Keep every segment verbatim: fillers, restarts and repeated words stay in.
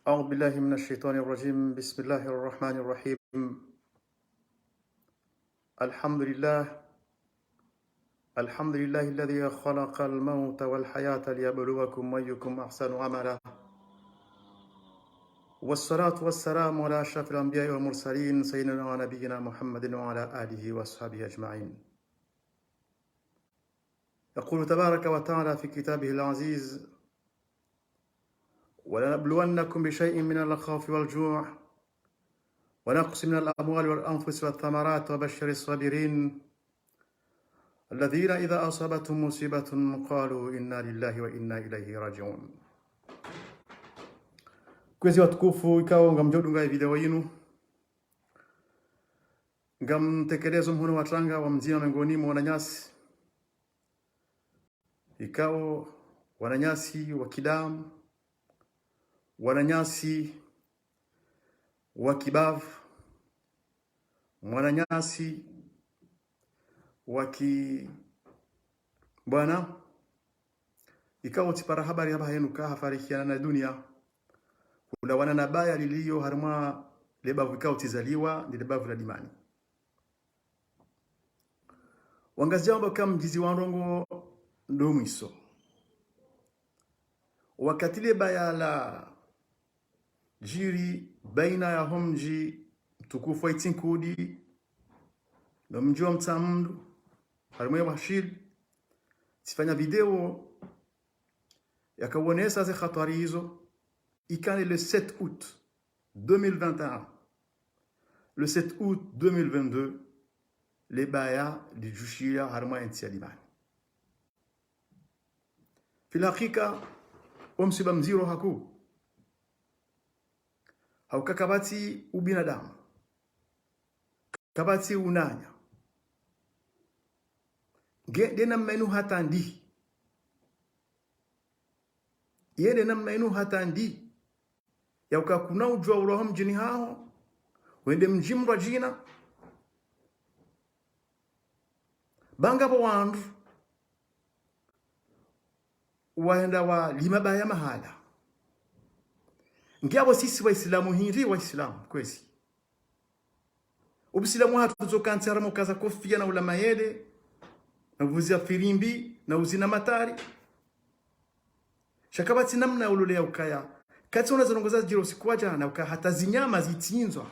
أعوذ بالله من الشيطان الرجيم. بسم الله الرحمن الرحيم. الحمد لله. الحمد لله الذي خلق الموت والحياة ليبلوكم أيكم أحسن عملا. والصلاة والسلام على أشرف الأنبياء والمرسلين سيدنا ونبينا محمد وعلى آله وأصحابه أجمعين. يقول تبارك وتعالى في كتابه العزيز: "ولنبلونكم بشيء من الخوف والجوع ونقص من الأموال والأنفس والثمرات وبشر الصابرين الذين إذا أصابتهم مصيبة قالوا إنا لله وإنا إليه راجعون." Kwezi watukufu, ikao ngamdjo dunga ye video yinu, ngamtekelezo mhono wa tanga wa mdzima mengoni mwa wananyasi, ikao wananyasi wa kidamu, wananyasi wa kibavu, mwananyasi wa ki-, bwana, ikao tsipara habari hapvaha yinu ka hafarikiana na dunia, hulawana na baya lilio harimwa le bavu ikao tsizaliwa, ni le bavu la Dimani. Wangazidja wamba ka mdjizi wa ndrongoo ndo mwiso. Wakati le baya ladjiri baina ya ho mdji mtukufu wa Itsinkudi no mdji wa Mtsamdu, harimwa ye Washili, tsifanya video yakaonesa ze hatwari izo, ikana le sept août deux mille vingt et un. Le sept août deux mille vingt-deux, le baya lidjushiya harimwa ye ntsi ya Dimani. Fil hakika, wo msiba mdziro hakuu. Hauka kapvatsi ubinadamu, kapvatsi unanya. Nge nde namna inu hata ndi. Ye nde namna inu hata ndi. Yauka kuna udjuwa ulawa ho mdjini haho, wende mdji mdrwadjina, ba ngapvo wandru wahenda walima baya mahala. Ngiapvo sisi Waislamu hindri Waislamu, kwezi. Uislamu hatru tsoka ntsi harimwa ukaza kofia na ula mayele, na uvuza firimbi, na uzina matari. Sha kapvatsi namna ya ulole ya ukaya. Katsiona ze ndrongoo zadjiri usiku wa djana, ukaya hata zinyama zitsindzwa.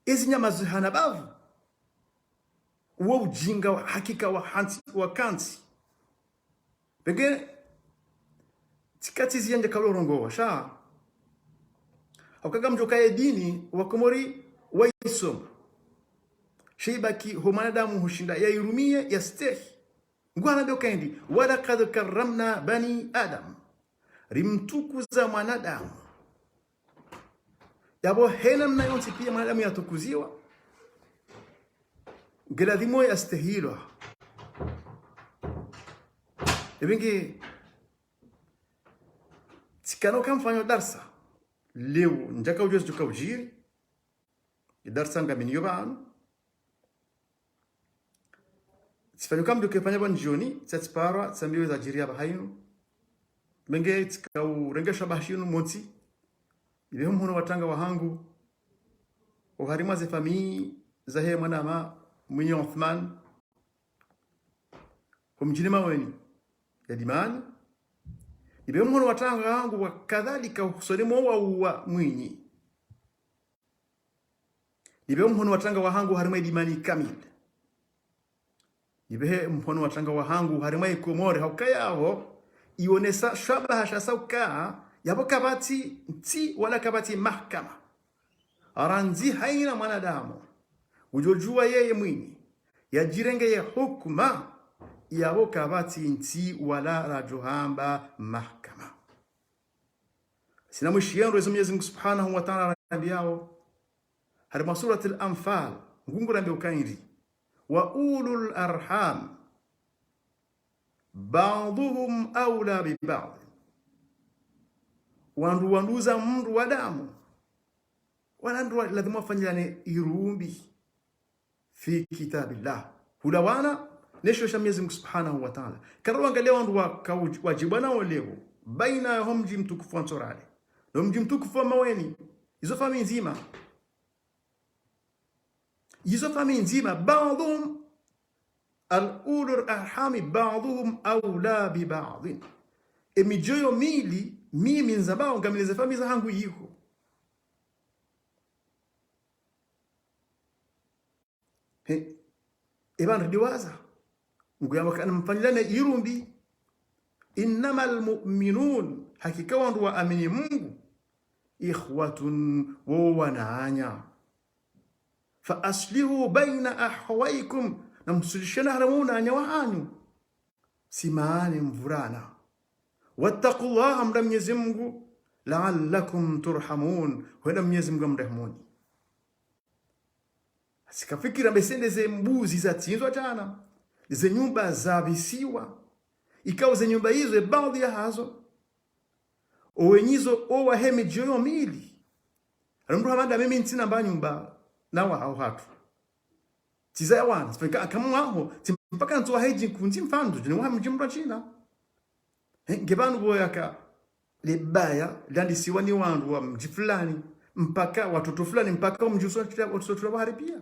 Ezi nyama zihana bavu. Uwo ujinga wa hakika wa hantsi, wa kantsi. Pvenge, tsikatsi ziyandja kalo rongowa, sha. Hauka ngamdjo ka ye dini, wa Komori, waisoma. Sha ibaki ho mwanadamu hushinda, ya irumiye, ya stehi. Ngwana ndo ka indi, "ولقد كرمنا بني آدم." Rimtukuza mwanadamu. Yapvo he namna yontsi pia mwanadamu yatukuziwa, nge ladhimu yastehilwa. Epvingi, tsikana uka mfanya darsa, leo, ndjaka udjuwa zidjoka udjiri, ye darsa ngaminiyo pvanu. Tsifanya uka mdru kefanya pvanu djioni, tsa tsiparwa, tsambiwa zadjiri hapvaha yinu. Menge tsika urengesha bahashinu montsi. Nipvehe mhono wa tanga wahangu. Oharimwa ze famiyi zahe mwanama Mwinyi Othman. Ho mdjini Maweni ya Dimani. Nipvehe mhono wa tanga wahangu wa kadhalika husoni mwa uwa Mwinyi. Nipvehe mhono wa tanga wahangu harimwa ye Dimani kamili. Nipvehe mhono wa tanga wahangu harimwa ye Komori, hauka yapvo, ionesa shabaha sha sa uka, yapvo kapvatsi ntsi wala kapvatsi mahakama. Randzi haina mwanadamu, udjodjuwa yeye Mwinyi, yadjirenge ye hukuma, yapvo kapvatsi ntsi wala radjo hamba mahakama. Sina mwishiyo ndo ezo Mwenyezi Mungu Subhanahu wa Ta'ala arambiyawo. Harimwa Suratil Anfal, ngu ngu rambiya uka indi: "وأولو الأرحام بعضهم أولى ببعض." Wandru wa nduza mndru wa damu. Wala ndru wa, ladhimu wafanyilane irumbi. في كتاب الله. Hulawana, nesho sha Mwenyezi Mungu Subhanahu wa Ta'ala. Kara wangaliya wandru waka uj-, wadjibwana wo leo, baina ya ho mdji mtukufu wa Ntsorale, No mdji mtukufu wa Maweni. Izo famiyi ndzima. Izo famiyi ndzima. بعضهم، أولو الأرحام بعضهم أولى ببعض. Emidji yo mili, mimi ndzambao ngamina ze famiyi zahangu iho. He, eba nridiwaza. Mngu yamba kana mfanyilane irumbi. إنما المؤمنون، hakika wandru waamini Mngu. إخوة، wo wananya. فأصلحوا بين أخويكم، na msulishane harumwa wananya wahanyu. Simani mvurana. واتقوا الله، mdra Mnyezi Mngu. لعلكم ترحمون، hwenda Mnyezi Mngu amrehemuni. Sikafikira mbese nde ze mbuzi zatsindzwa djana, ze nyumba zavisiwa. Ikao ze nyumba izo, e baadhwi yahazo, owenyi zo, owahe midji yo mili. Alo mndru hamba nda mimi ntsina mba nyumba, na waha ohatru. Tsi za ya wana, tsifika akamu waho, tsi mpaka ntsu wahe dji nkundzi mfano, djini waha mdji mndru wa China. He, nge pvanu pvo yaka, le baya, landisiwa ni wandru wa mdji fulani, mpaka, watoto fulani, mpaka omdji usotula, usotula waharibia.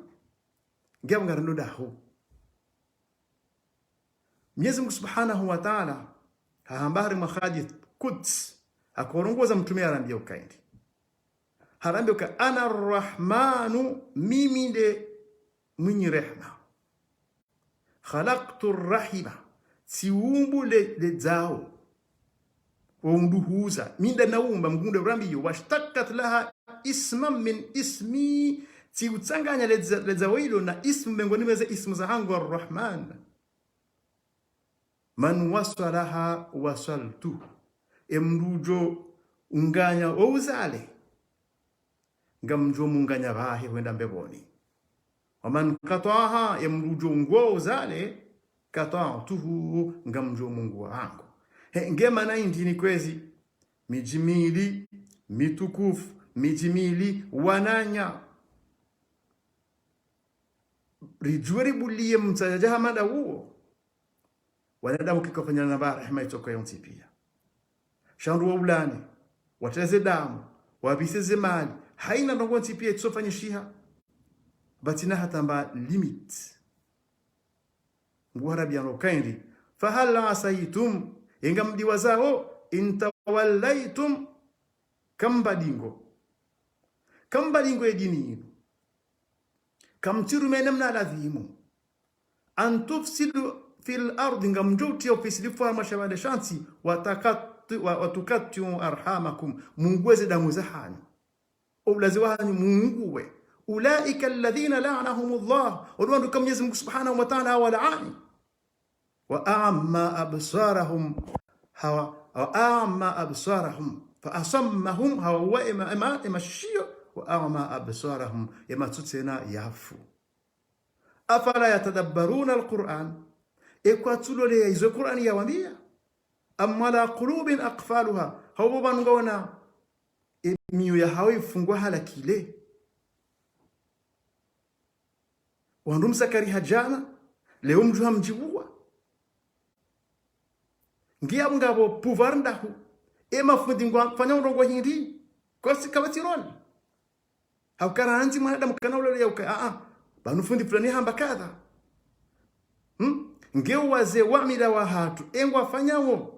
Nge apvo ngarendo daho. Mnyezi Mngu Subhanahu wa Ta'ala, hahamba harimwa hadith Quds, hakorongoza mtrume harambia ukaindi. Harambia uka, أنا الرحمن, mimi nde mwinyi rehma. خلقت الرحم, tsiumbu le, le dzao. Wo mndru huza, mi nda naumba, Mngu nde urambiyo, واشتقت لها اسما من اسمي, tsiutsanganya le dza-, le dzao ilo na ismu mengoni mwa ze ismu zahangu الرحمن. من وصلها وصلته. E mndru udjo unganya wo uzale, ngamdjo munganya pvahe hwenda mbepvoni. ومن قطعها, e mndru udjo unguo uzale, قطعته, ngamdjo mungua hangu. He, nge mana indrini kwezi, midji mili, mitukufu, midji mili, wananya. Ridjuwe ribuliye mtsadjadja hama nda uwo. Wanadamu kikofanya na mba rehema itsoko yontsi pia. Sha wandru waulane, watreze damu, wapvise ze mali, haina ndrongo ntsi pia itsofanyishiha. Pvatsina hata mba limite. Mngu harambia no kaindi, فهل عسيتم, e ngamdiwazao, إن توليتم, kambalingo. Kambalingo ye dini inu. Kamtsirume namna ladhimu. أن تفسدوا في الأرض, ngamdjo utriya ufisidi fwara mwa shipvandre shantsi, وتقط-، و-، وتقطعوا أرحامكم, mungue ze damu zahanyu. Oulazi wahanyu mungue. أولئك الذين لعنهم الله, wo ndo wandru ka Mnyezi Mngu Subhanahu wa Ta'ala hawalaani. وأعمى أبصارهم, hawa-, وأعمى أبصارهم. فأصمهم, hawauwa ema, ema, emashishiyo. وأعمى أبصارهم, ematsutsu yena yafu. أفلا يتدبرون القرآن. E kwatsu loleya izo Qur'ani yawambia. أم على قلوب أقفالها. Hau pvo pvanu ngwaona emiyo yahawo ifungwa halakile. Wandru msakari hadjana, leo mdjuha mdjibuwa. Ngiya ngapvo pouvoir ndahu, emafundi ngwafanya ndrongo hindri, kosi kapvatsi rôle. Hauka randzi mwanadamu kana ulole ya uka, a, a, pvanu fundi fulani hamba kadha. Hmm? Nge wazee wa mila wahatru, engwafanyawo.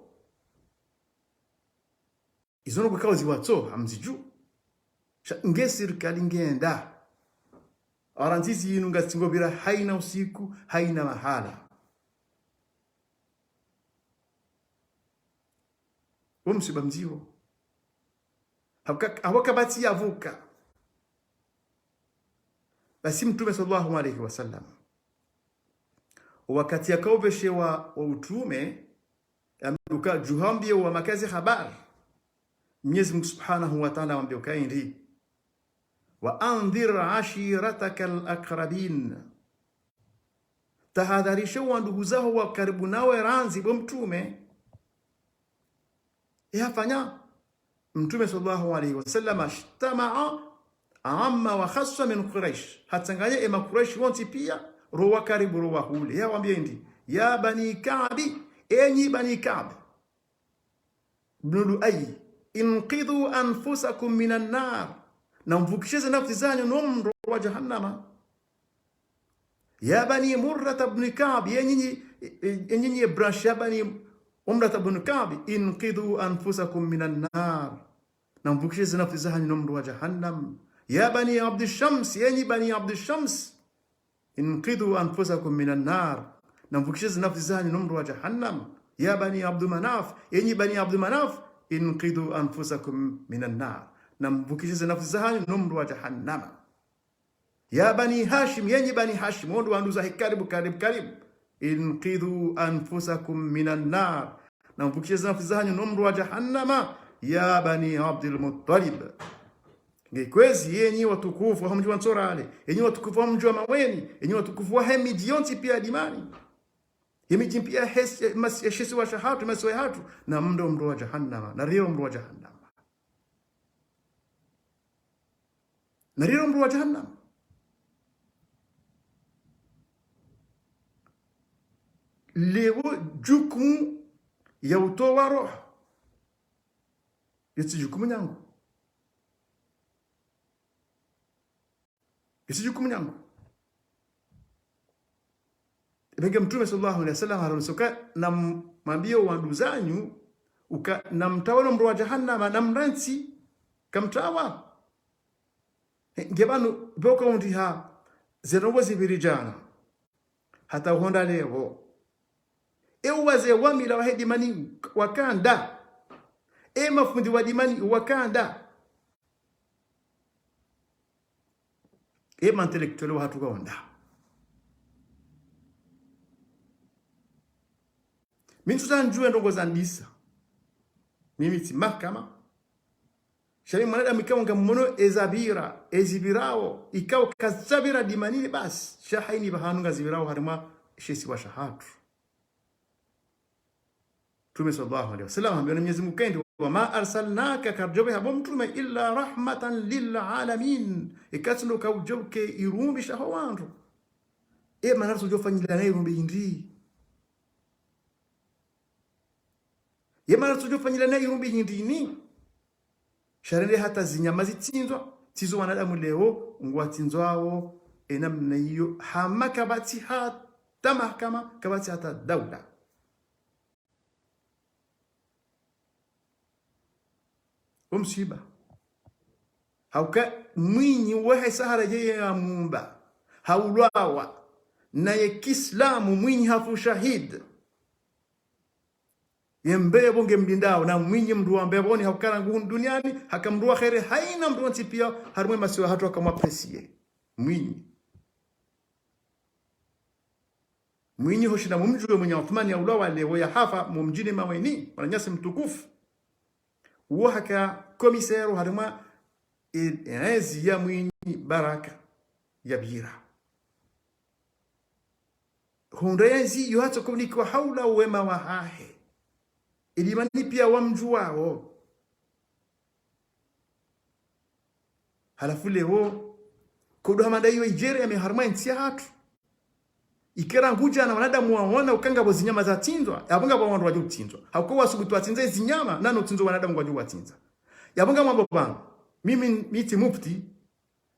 Izo no kukao ziwatso, hamzidju. Sha nge sirikali ngenda. Ara ndzizi inu ngazitsingopvira haina usiku, haina mahala. Wo msiba mdziro. Hauka-, hauka kapvatsi yapvuka. Basi Mtrume swallallahu alayhi wa sallam, wakati yakaopveshewa wo utrume, yamduka djuhambie wo wamakazi habari. Mnyezi Mngu Subhanahu wa Ta'ala hawambia uka hindri, وأنذر عشيرتك الأقربين. Tahadharisha wo wanduhu zaho wa karibu nawe randzi bo Mtrume. Ehafanya Mtrume swallallahu alayhi wa sallam, اجتمع عامة وخاصة من قريش. Hatsanganya emakuraishi wontsi pia, ro wa karibu, ro wa hule. Yawambia hindri, يا بني كعب, enyi Bani Ka'b ibn Lu'ay, انقذوا أنفسكم من النار. Namvukishe ze nafsi zahanyu no mdro wa jahannama. يا بني مرة بن كعب, ye nyinyi, ye nyinyi branche ya Bani Murrata bin Ka'b, انقذوا أنفسكم من النار. Namvukishe ze nafsi zahanyu no mdro wa jahannam. يا بني عبد الشمس, ye nyi Bani Abdi Shams, انقذوا أنفسكم من النار. Namvukishe ze nafsi zahanyu no mdro wa jahannam. يا بني عبد مناف, ye nyi Bani Abdi Manaf, انقذوا أنفسكم من النار. Namvukishe ze nafsi zahanyu no mdro wa jahannama. يا بني هاشم, ye nyi Bani Hashim, wo ndo wanduzahe karibu, karibu, karibu. انقذوا أنفسكم من النار. Namvukishe ze nafsi zahanyu no mdro wa jahannama. يا بني عبد المطلب. Nge kwezi, ye nyi watukufu waho mdji wa Ntsorale, ye nyi watukufu waho mdji wa Maweni, ye nyi watukufu wahe midji yontsi pia dimani. Ye midji pia hes-, mas-, ye shisiwa shahatru, masiwa yahatru, namdro mdro wa jahannama, nariyo mdro wa jahannama. Nariro mdro wa jahannam. Leo jukumu ya utowa roho, yetsi jukumu nyangu. Yetsi jukumu nyangu. Ibenge Mtrume swallallahu alayhi wasallam haronesa uka namwambie wanduzanyu uka namtrawe no mdro wa jahannama, namrantsi, kamtrawa. He, nge pvanu, pvoko undi ha, ze ndrongoo zipviri djana. Hata uhonda leo. E uwazee wa mila wahe dimani wakanda. E mafundi wa dimani wakanda. E ma intellectuel wahatru kaonda. Mi ntsutsaha ndjuwe ndrongoo zandisa. Mimi tsi mahakama. Sha mi mwanadamu ikao ngammono ezapvira, ezipvirao, ikao kazitsapvira dimani le basi. Sha hayini pvahanu ngazipvirao harimwa shisiwa shahatru. Mtrume swallallahu alayhi wasallam hambiwa na Mwenyezi Mungu uka ende, وما أرسلناك, karidjopveha bo Mtrume, إلا رحمة للعالمين. Eka tsi ndo uka udjouke irumbi shaho wandru. E mana ritsudjofanyila na irumbi hindri? Ye mana ritsudjofanyila na irumbi hindri ni? Sha rende hata zinyama zitsindzwa, tsi zo wanadamu leo ngwatsindzwao, e namna iyo, hama kapvatsi hata mahakama, kapvatsi hata daula. Omsiba. Hauka mwinyi wahe Sahara yeye ya mumba. Haulwawa. Naye kiislamu mwinyi hafu shahid. Ye mbepvo ngemlindao, na mwinyi mdru wa mbepvoni, hauka rangu hunu duniani, haka mdru wa kheri, hayina mdru wontsi pia, harimwa emasiwa yahatru haka mwapresiye. Mwinyi. Mwinyi hoshinda mumdjuwe Mwinyi Uthmani yaulwawa leo yahafa, mumdjini Maweni, mwananyasi mtukufu. Uwo haka komiseri harimwa e, ezi ya Mwinyi Baraka yapvira. Hundra yezi yo hatso kunikiwa haula uwema wahahe. Idimani pia wamdjuwao. Halafu leo, kodo hamanda iyo idjere ya meharma entsi yahatru. Ike rangu djana wanadamu waona uka ngapvo zinyama zatsindzwa, yapvo ngapvo wandru wadjo utsindzwa. Hauka wasubutu watsindze zinyama, nano utsindzo wanadamu ngwadjo watsindza. Yapvo ngamwambo pvanu. Mimi mi tsi mufti,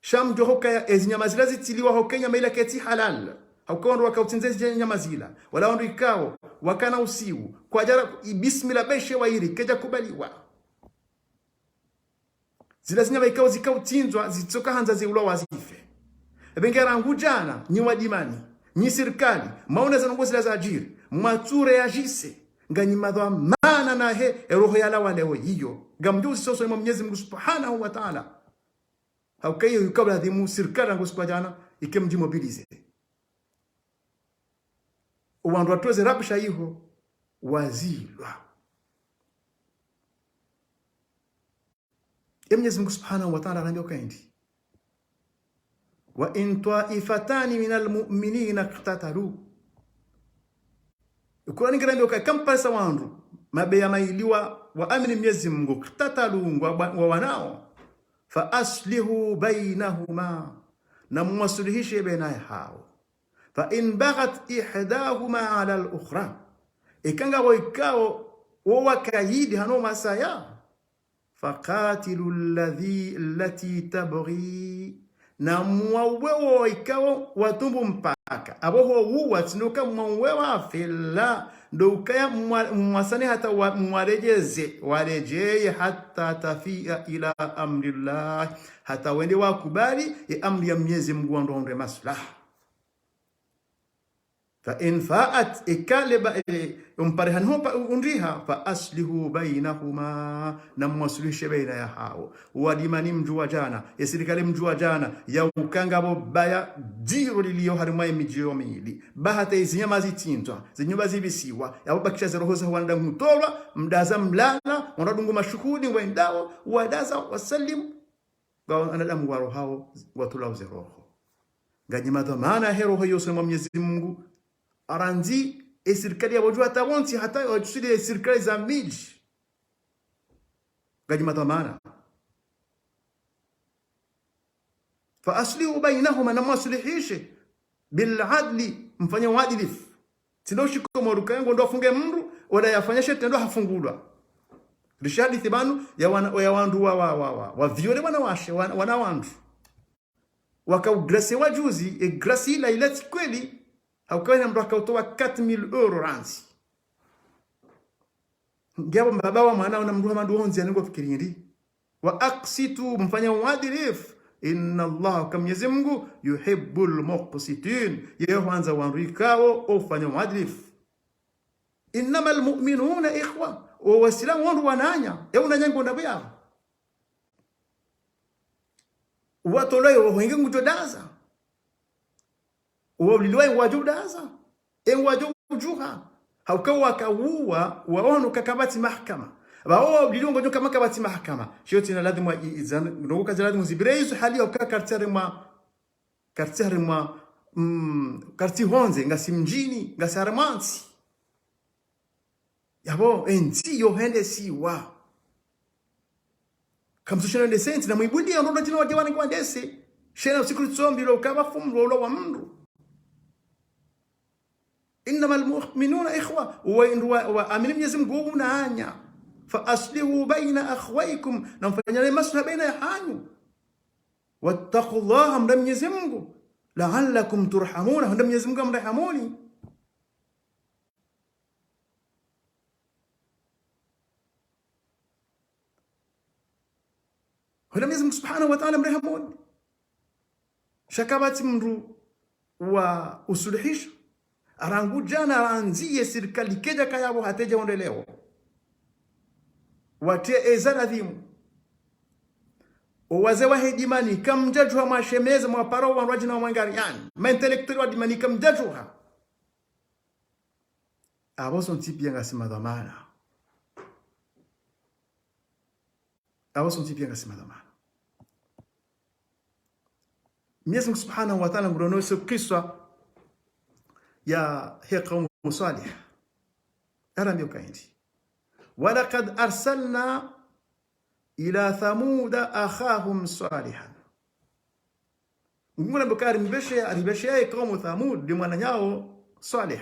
sha mdjo hukaya ezinyama zila zitsiliwa hoka enyama ila ketsi halal. Hauka wandru waka utsindze zinyama zila. Wala wandru ikao, wakana usiu, kwadjara, i bismillah beshe wairi, kedja kubaliwa. Zila zinyama ikao zika utsindzwa, zitsoka handza ziulwawa zife. Ebe nge rangu djana, nyi wadimani, nyi sirikali, mwaona ze ndrongoo zila zadjiri, mwatsu réagir, nganyi madhwamana nahe, eroho yalawa leo iyo. Ngamdjo uzisoso mwa Mwenyezi Mungu Subhanahu wa Ta'ala. Hauka iyo yuka ladhimu sirikali rangu siku ya djana, ike mdji mobilisé. Owandru watoweze rabsha iho, wazilwa. E Mwenyezi Mungu Subhanahu wa Ta'ala harambia uka indi, وإن طائفتان من المؤمنين اقتتلوا. Kurani ngirambia uka eka mpvasa wandru, mabeya mayili wa, waamini Mwenyezi Mungu, اقتتلوا, ngwa, ngwawanao, فأصلحوا بينهما, na muwasuluhishe baina yahao. فإن بغت إحداهما على الأخرى. Eka ngapvo ikao wo wakaidi hano masaya, فقاتلوا الذي، التي تبغي. Na mwauwe wo ikao watumbu mpaka. Apvo ho uwa tsi ndo uka mwauwe wafe la. Ndo ukaya mwa-, mwasane hata wa-, mwaredjeze, waredjeye حتى تفيء إلى أمر الله. Hata wende wakubali ye amri ya Mnyezi Mngu wandru wahundre maslaha. فإن فاءت, eka le ba-, e, umparihani ho pa-, undriha, فأصلحوا بينهما, na mwasuluhishe baina yahawo. Wadimani mdji wa djana, ye sirikali mdji wa djana, ya uka ngapvo baya dziro lilio harimwa ye midji yo mili. Ba hata ye zinyama zitsindzwa, zinyumba zibisiwa, yapvo bakisha ze roho za wanadamu hutolwa, mdaza mlala, wandru wadungu mashuhudi, ngwendao, wadaza, wasalimu. Ngwao wanadamu warohao, ngwatolwao ze roho. Nganyi madhwamana he roho yose mwa Mnyezi Mngu. Arandzi, e sirikali ya wadjuwa hata wontsi, hata wadjusili e sirikali za midji. Nganyi madhwamana. فأصلحوا بينهما, na mwasuluhishe. بالعدل, mfanye uadilifu. Tsi ndo shiko moruka yango ndo afunge mndru, wala yafanya she trendwa hafungulwa. Rishahadisi pvanu ya wana, ya wandru wa, wa, wa, wa, wa viole wanawashe, wana, wana wandru. Waka ugrase wa juzi, e grase ila ila tsi kweli, hauka wena mndru haka utowa quatre mille euros randzi. Ngiapvo mbaba wa mwana una mndru hama ndo hondzi ya ningo fikiri ndi. وأقسطوا, mfanye uadilifu. إن الله, hauka Mnyezi Mngu, يحب المقسطين. Ye hwandza wandru ikao ufanya uadilifu. إنما المؤمنون إخوة. O Waislamu wandru wananya. E unanya ngo ndapvo yapvo. Uwatolwa yo roho inge ngudjo daza. Uwaulilwa ngwadjo daza. E ngwadjo udjuha. Hauka waka uwa, waono kakapvatsi mahakama. Pvao waulilwa ngwadjo kama kapvatsi mahakama. Shiyo tsina lazimu wa i-, izan-, nongo kazi lazimu zipvire izo hali hauka kartsi harimwa, kartsi harimwa, mm, kartsi hondze, ngasi mdjini, ngasi harimwa ntsi. Yapvo, e ntsi yo hende siwa. Kamtsu shina ndese ntsi na mwibudi ya ndrongo tino wadje wane kwa ndese. Shena usiku litsombi lo ukapva fumlo ulo wa mndru. إنما المؤمنون إخوة. Wa indru wa, wa amini Mnyezi Mngu unanya. فأصلحوا بين أخويكم. Na mfanyane maslaha baina yahanyu. واتقوا الله, mndra Mnyezi Mngu. لعلكم ترحمون, mndra Mnyezi Mngu amrehamuni. Hula Mnyezi Mngu Subhanahu wa Ta'ala mrehamuni. Sha kapvatsi mndru wa usuluhisha. Rangu djana randzi ye sirikali kedja kayapvo hata edja wonde leo. Watie eza ladhimu. O wazee wahe Dimani, kamdjadjuha mwashemeza mwaparo wandru wadjina wa mwangariani. Ma intellectuel wa Dimani kamdjadjuha. Apvo sontsi pia ngasi madhwamana. Apvo sontsi pia ngasi madhwamana. Mnyezi Mngu Subhanahu wa Ta'ala ngurono se kiswa yahe kaumu Swalih. Harambia uka hindri. ولقد أرسلنا إلى ثمود أخاهم صالحا. Mngu nambia uka ribeshe, ribeshe ye kaumu Thamud, nde mwananyawo Swalih.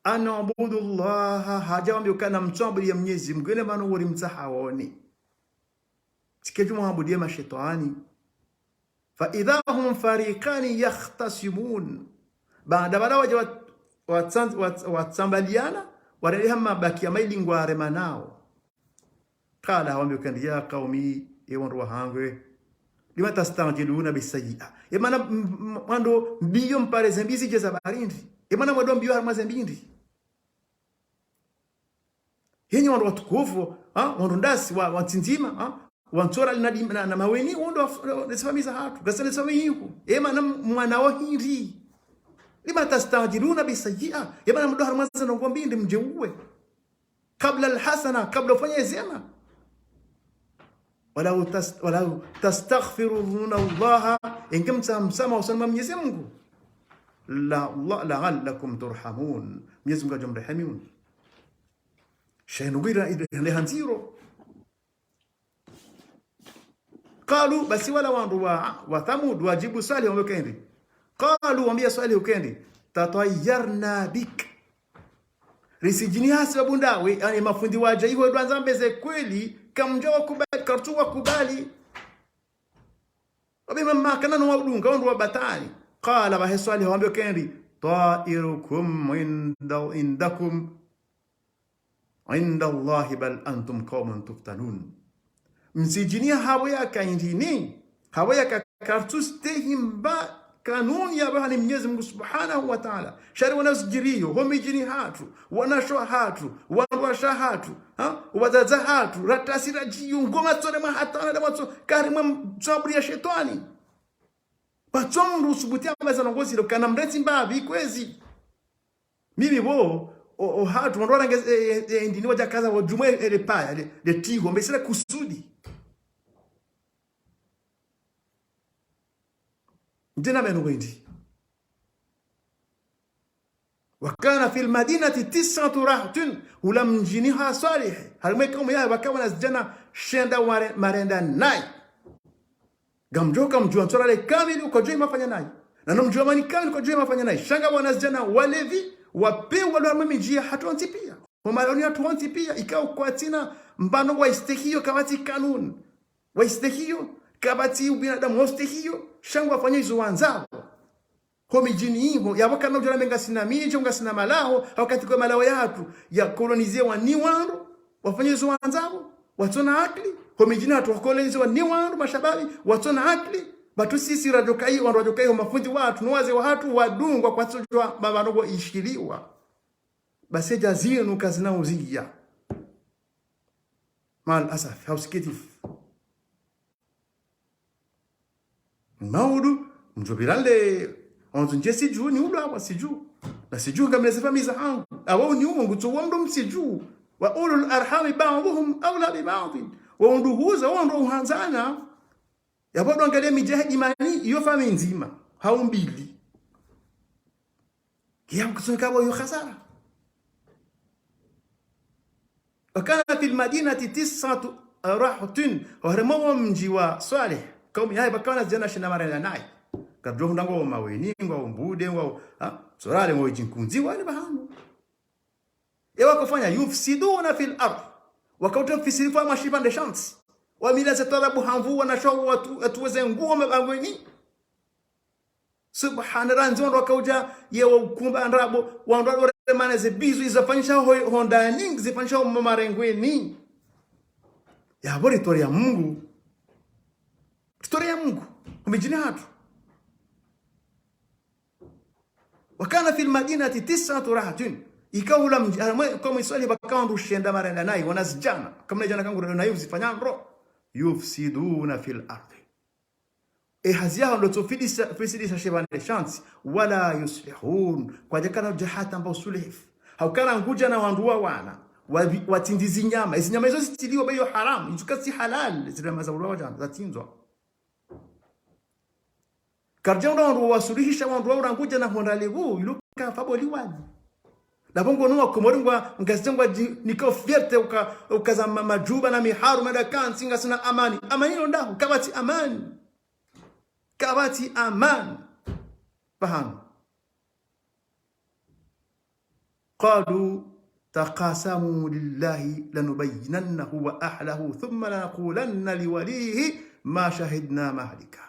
أن اعبدوا الله, hadja wambia uka namtsuabudiye Mnyezi Mngu, ene mana wori mtsahaoni. Tsi kedju mwabudiye mashetwani. فإذا هم فريقان يختصمون. Baada pvala wadja wat-, watsan-, wat-, watsambaliana, warende hama baki ya maili ngwaremanao. قال, hawambia uka ndi, يا قوم, e wandru wahangu, لم تستعجلون بالسيئة. E mana m-, m-, mwando mbiyo mpare ze mbi zidje za pvarindri. E mana mwando mbiyo harimwa ze mbi ndri. Hinyi wandru watukufu, ha? Wandru ndasi, wa, wa ntsindzima, ha? Wantsora na dim-, na, na maweni, wandru wa, na, na sifamiyi zahatru, ngasi na sifamiyi yihu. E mana m-, mwana wa hindri. لم تستعجلون بالسيئة. E mana mdo harimwa ze ndrongo mbi ndri mdje uwe. قبل الحسنة, kabla ufanye zema. ولو تس-، ولو تستغفرون الله, enge mtsaha msamaha usoni mwa Mnyezi Mngu. La, la, لعلكم ترحمون. Mnyezi Mngu ngadjo mrehemiuni. Sha inu ngira ile, ile handziro. قالوا, basi wala wandru wa, wa Thamud, wadjibu Swalih, wambia uka hindri. قالوا, wambia Swalih uka hindri. تطيرنا بك. Risidjini hasi wabundawe, yaani mafundi wadja iho ndo wandza wambe ze kweli, kamdja wakubali, kartsu wakubali. Wabe mamaka nano wadunga, wandru wa batwali. Qala, bahe Swalihi hawambe kendi, "Ta'irukum inda, indakum, inda Allahi bal antum qawmun tuftanun." Msidjini hapvo yaka indrini, hapvo yaka kartsu stehi mba kanuni ya bahani Mnyezi Mungu Subhanahu wa Ta'ala. Sha ri wana zidjiriyo, ho midjini hatru, wanashe hatru, wandruwashe hatru, ha? Wadzadze hatru, ratasi radjiyo, ngoma tsone mwa hatana, da matso, kari mwa mtsaburi ya shetwani. Patso mndru usubuti amba za ndrongo zilo, kana mreti mbapvi kwezi. Mimi bo, o, o hatru, wandru warange, e, e, e, ndini wadja kaza, wadjumwe, e, le paya, le, le tiho, mbe sila kusudi. Ndjena menu wendi. Wa kana fil madinati tis'atu rahtin, hula mdjini ha Swalihi. Harimwa ye kaumu yahe pvaka wanazidjana shenda ware-, marenda nayi. Ngamdjo, ngamdjo, ntsorale kamili, ukodjo imafanya nayi. Na no mdji wa Amani kamili, ukodjo imafanya nayi. Sha nga wanazidjana walevi, wapewu walo harimwa midji yahatru wontsi piya. Ho maloni yahatru wontsi piya, ikao kwatsina mbano waistehiyo kapvatsi kanuni. Waistehiyo, kapvatsi ubinadamu waustehiyo, sha ngwafanya izo wandzao. Ho midjini iho, yapvo kana udjana mbe ngasina midji, ngasina malaho, wakati kwa malaho yahatru, ya kolonizewa ni wandru, wafanya izo wandzao, watsona akili, ho midjini hatru wakolonizewa ni wandru, mashababi, watsona akili, pvatsu sisi radjokayi, wandru wadjokayi, ho mafundi wahatru, no wazee wahatru, wadungwa kwatsodjuwa, mba pvanu pvo ishiliwa. Basi edja zinu kazina uziya. Maal asaf, ha usikitifu. Maudu, mdjo pvira le, onzo ndje sidju, ni ulo awa sidju. Na sidju ngamina ze famiyi zahangu. Awa uni uwo ngutso wa mdru msidju. Wa ulul arhami ba'duhum awla bi ba'din. Wo unduhuza, wo ndo uhandzana. Yapvo ndo angalia midji yahe Amani, iyo famiyi ndzima, hau mbili. Kiya mkutsoni kapvo iyo khasara. Wa kana fil madinati tis'atu rahtin, harimwa wo mdji wa Swalihi, kaumu yahe pvaka wanazidjana shenda marenda nayi. Kadjo hundra ngwao Maweni, ngwao Mbude, ngwao, ha? Tsorale ngwao Idjinkundzi, wale pvahanu. Ye wakofanya yufsiduna fil ardh. Wakauta mfisirifu wa mashipvandre sha ntsi. Wamila ze twarabu ha nvu wanashe watru, watru weze nguo mabangweni. Subhana, randzi wandru wakaudja ye wa ukumba ndrabo, wandru wadore mana ze bizu izafanyisha ho, ho ndani, zifanyisha ho marengweni. Yapvo ri tolea Mungu. Ri tolea Mungu. Ho midjini hatru. Wa kana fil madinati tis'atu rahtin. Ikao hula mdji, harimwa ye kaumu Swalihi pvaka wandru shenda marenda nayi, wanazidjana. Kamuna djana kangu rendo nayi uzifanya ndro. Yufsiduna fil ardi. E hazi yaho ndo tso fidisa, fisidisa shipvandre sha ntsi. Wala yuslihun. Kwadjakana udja hata mba usulihifu. Hau kana ngudja na wandru wa wana. Wa, watsindzi zinyama. Izinyama izo zitsiliwa be iyo haramu. Izo katsi halal. Zinyama za ulwa wadjana, zatsindzwa. Karidja unda wandru wasuluhisha wandru wa urangudja na honda levu, ilo kafa boli wani. Ndapvo ngono wa Komori ngwa, ngazidja ngwadji, nika fierté uka, ukaza ma, madjuba na miharu, mada kantsi ngasina amani. Amani ilo ndahu, kapvatsi amani. Kapvatsi amani. Pvahanu. قالوا تقاسموا بالله لنبيتنه وأهله ثم لنقولن لوليه ما شهدنا مهلك.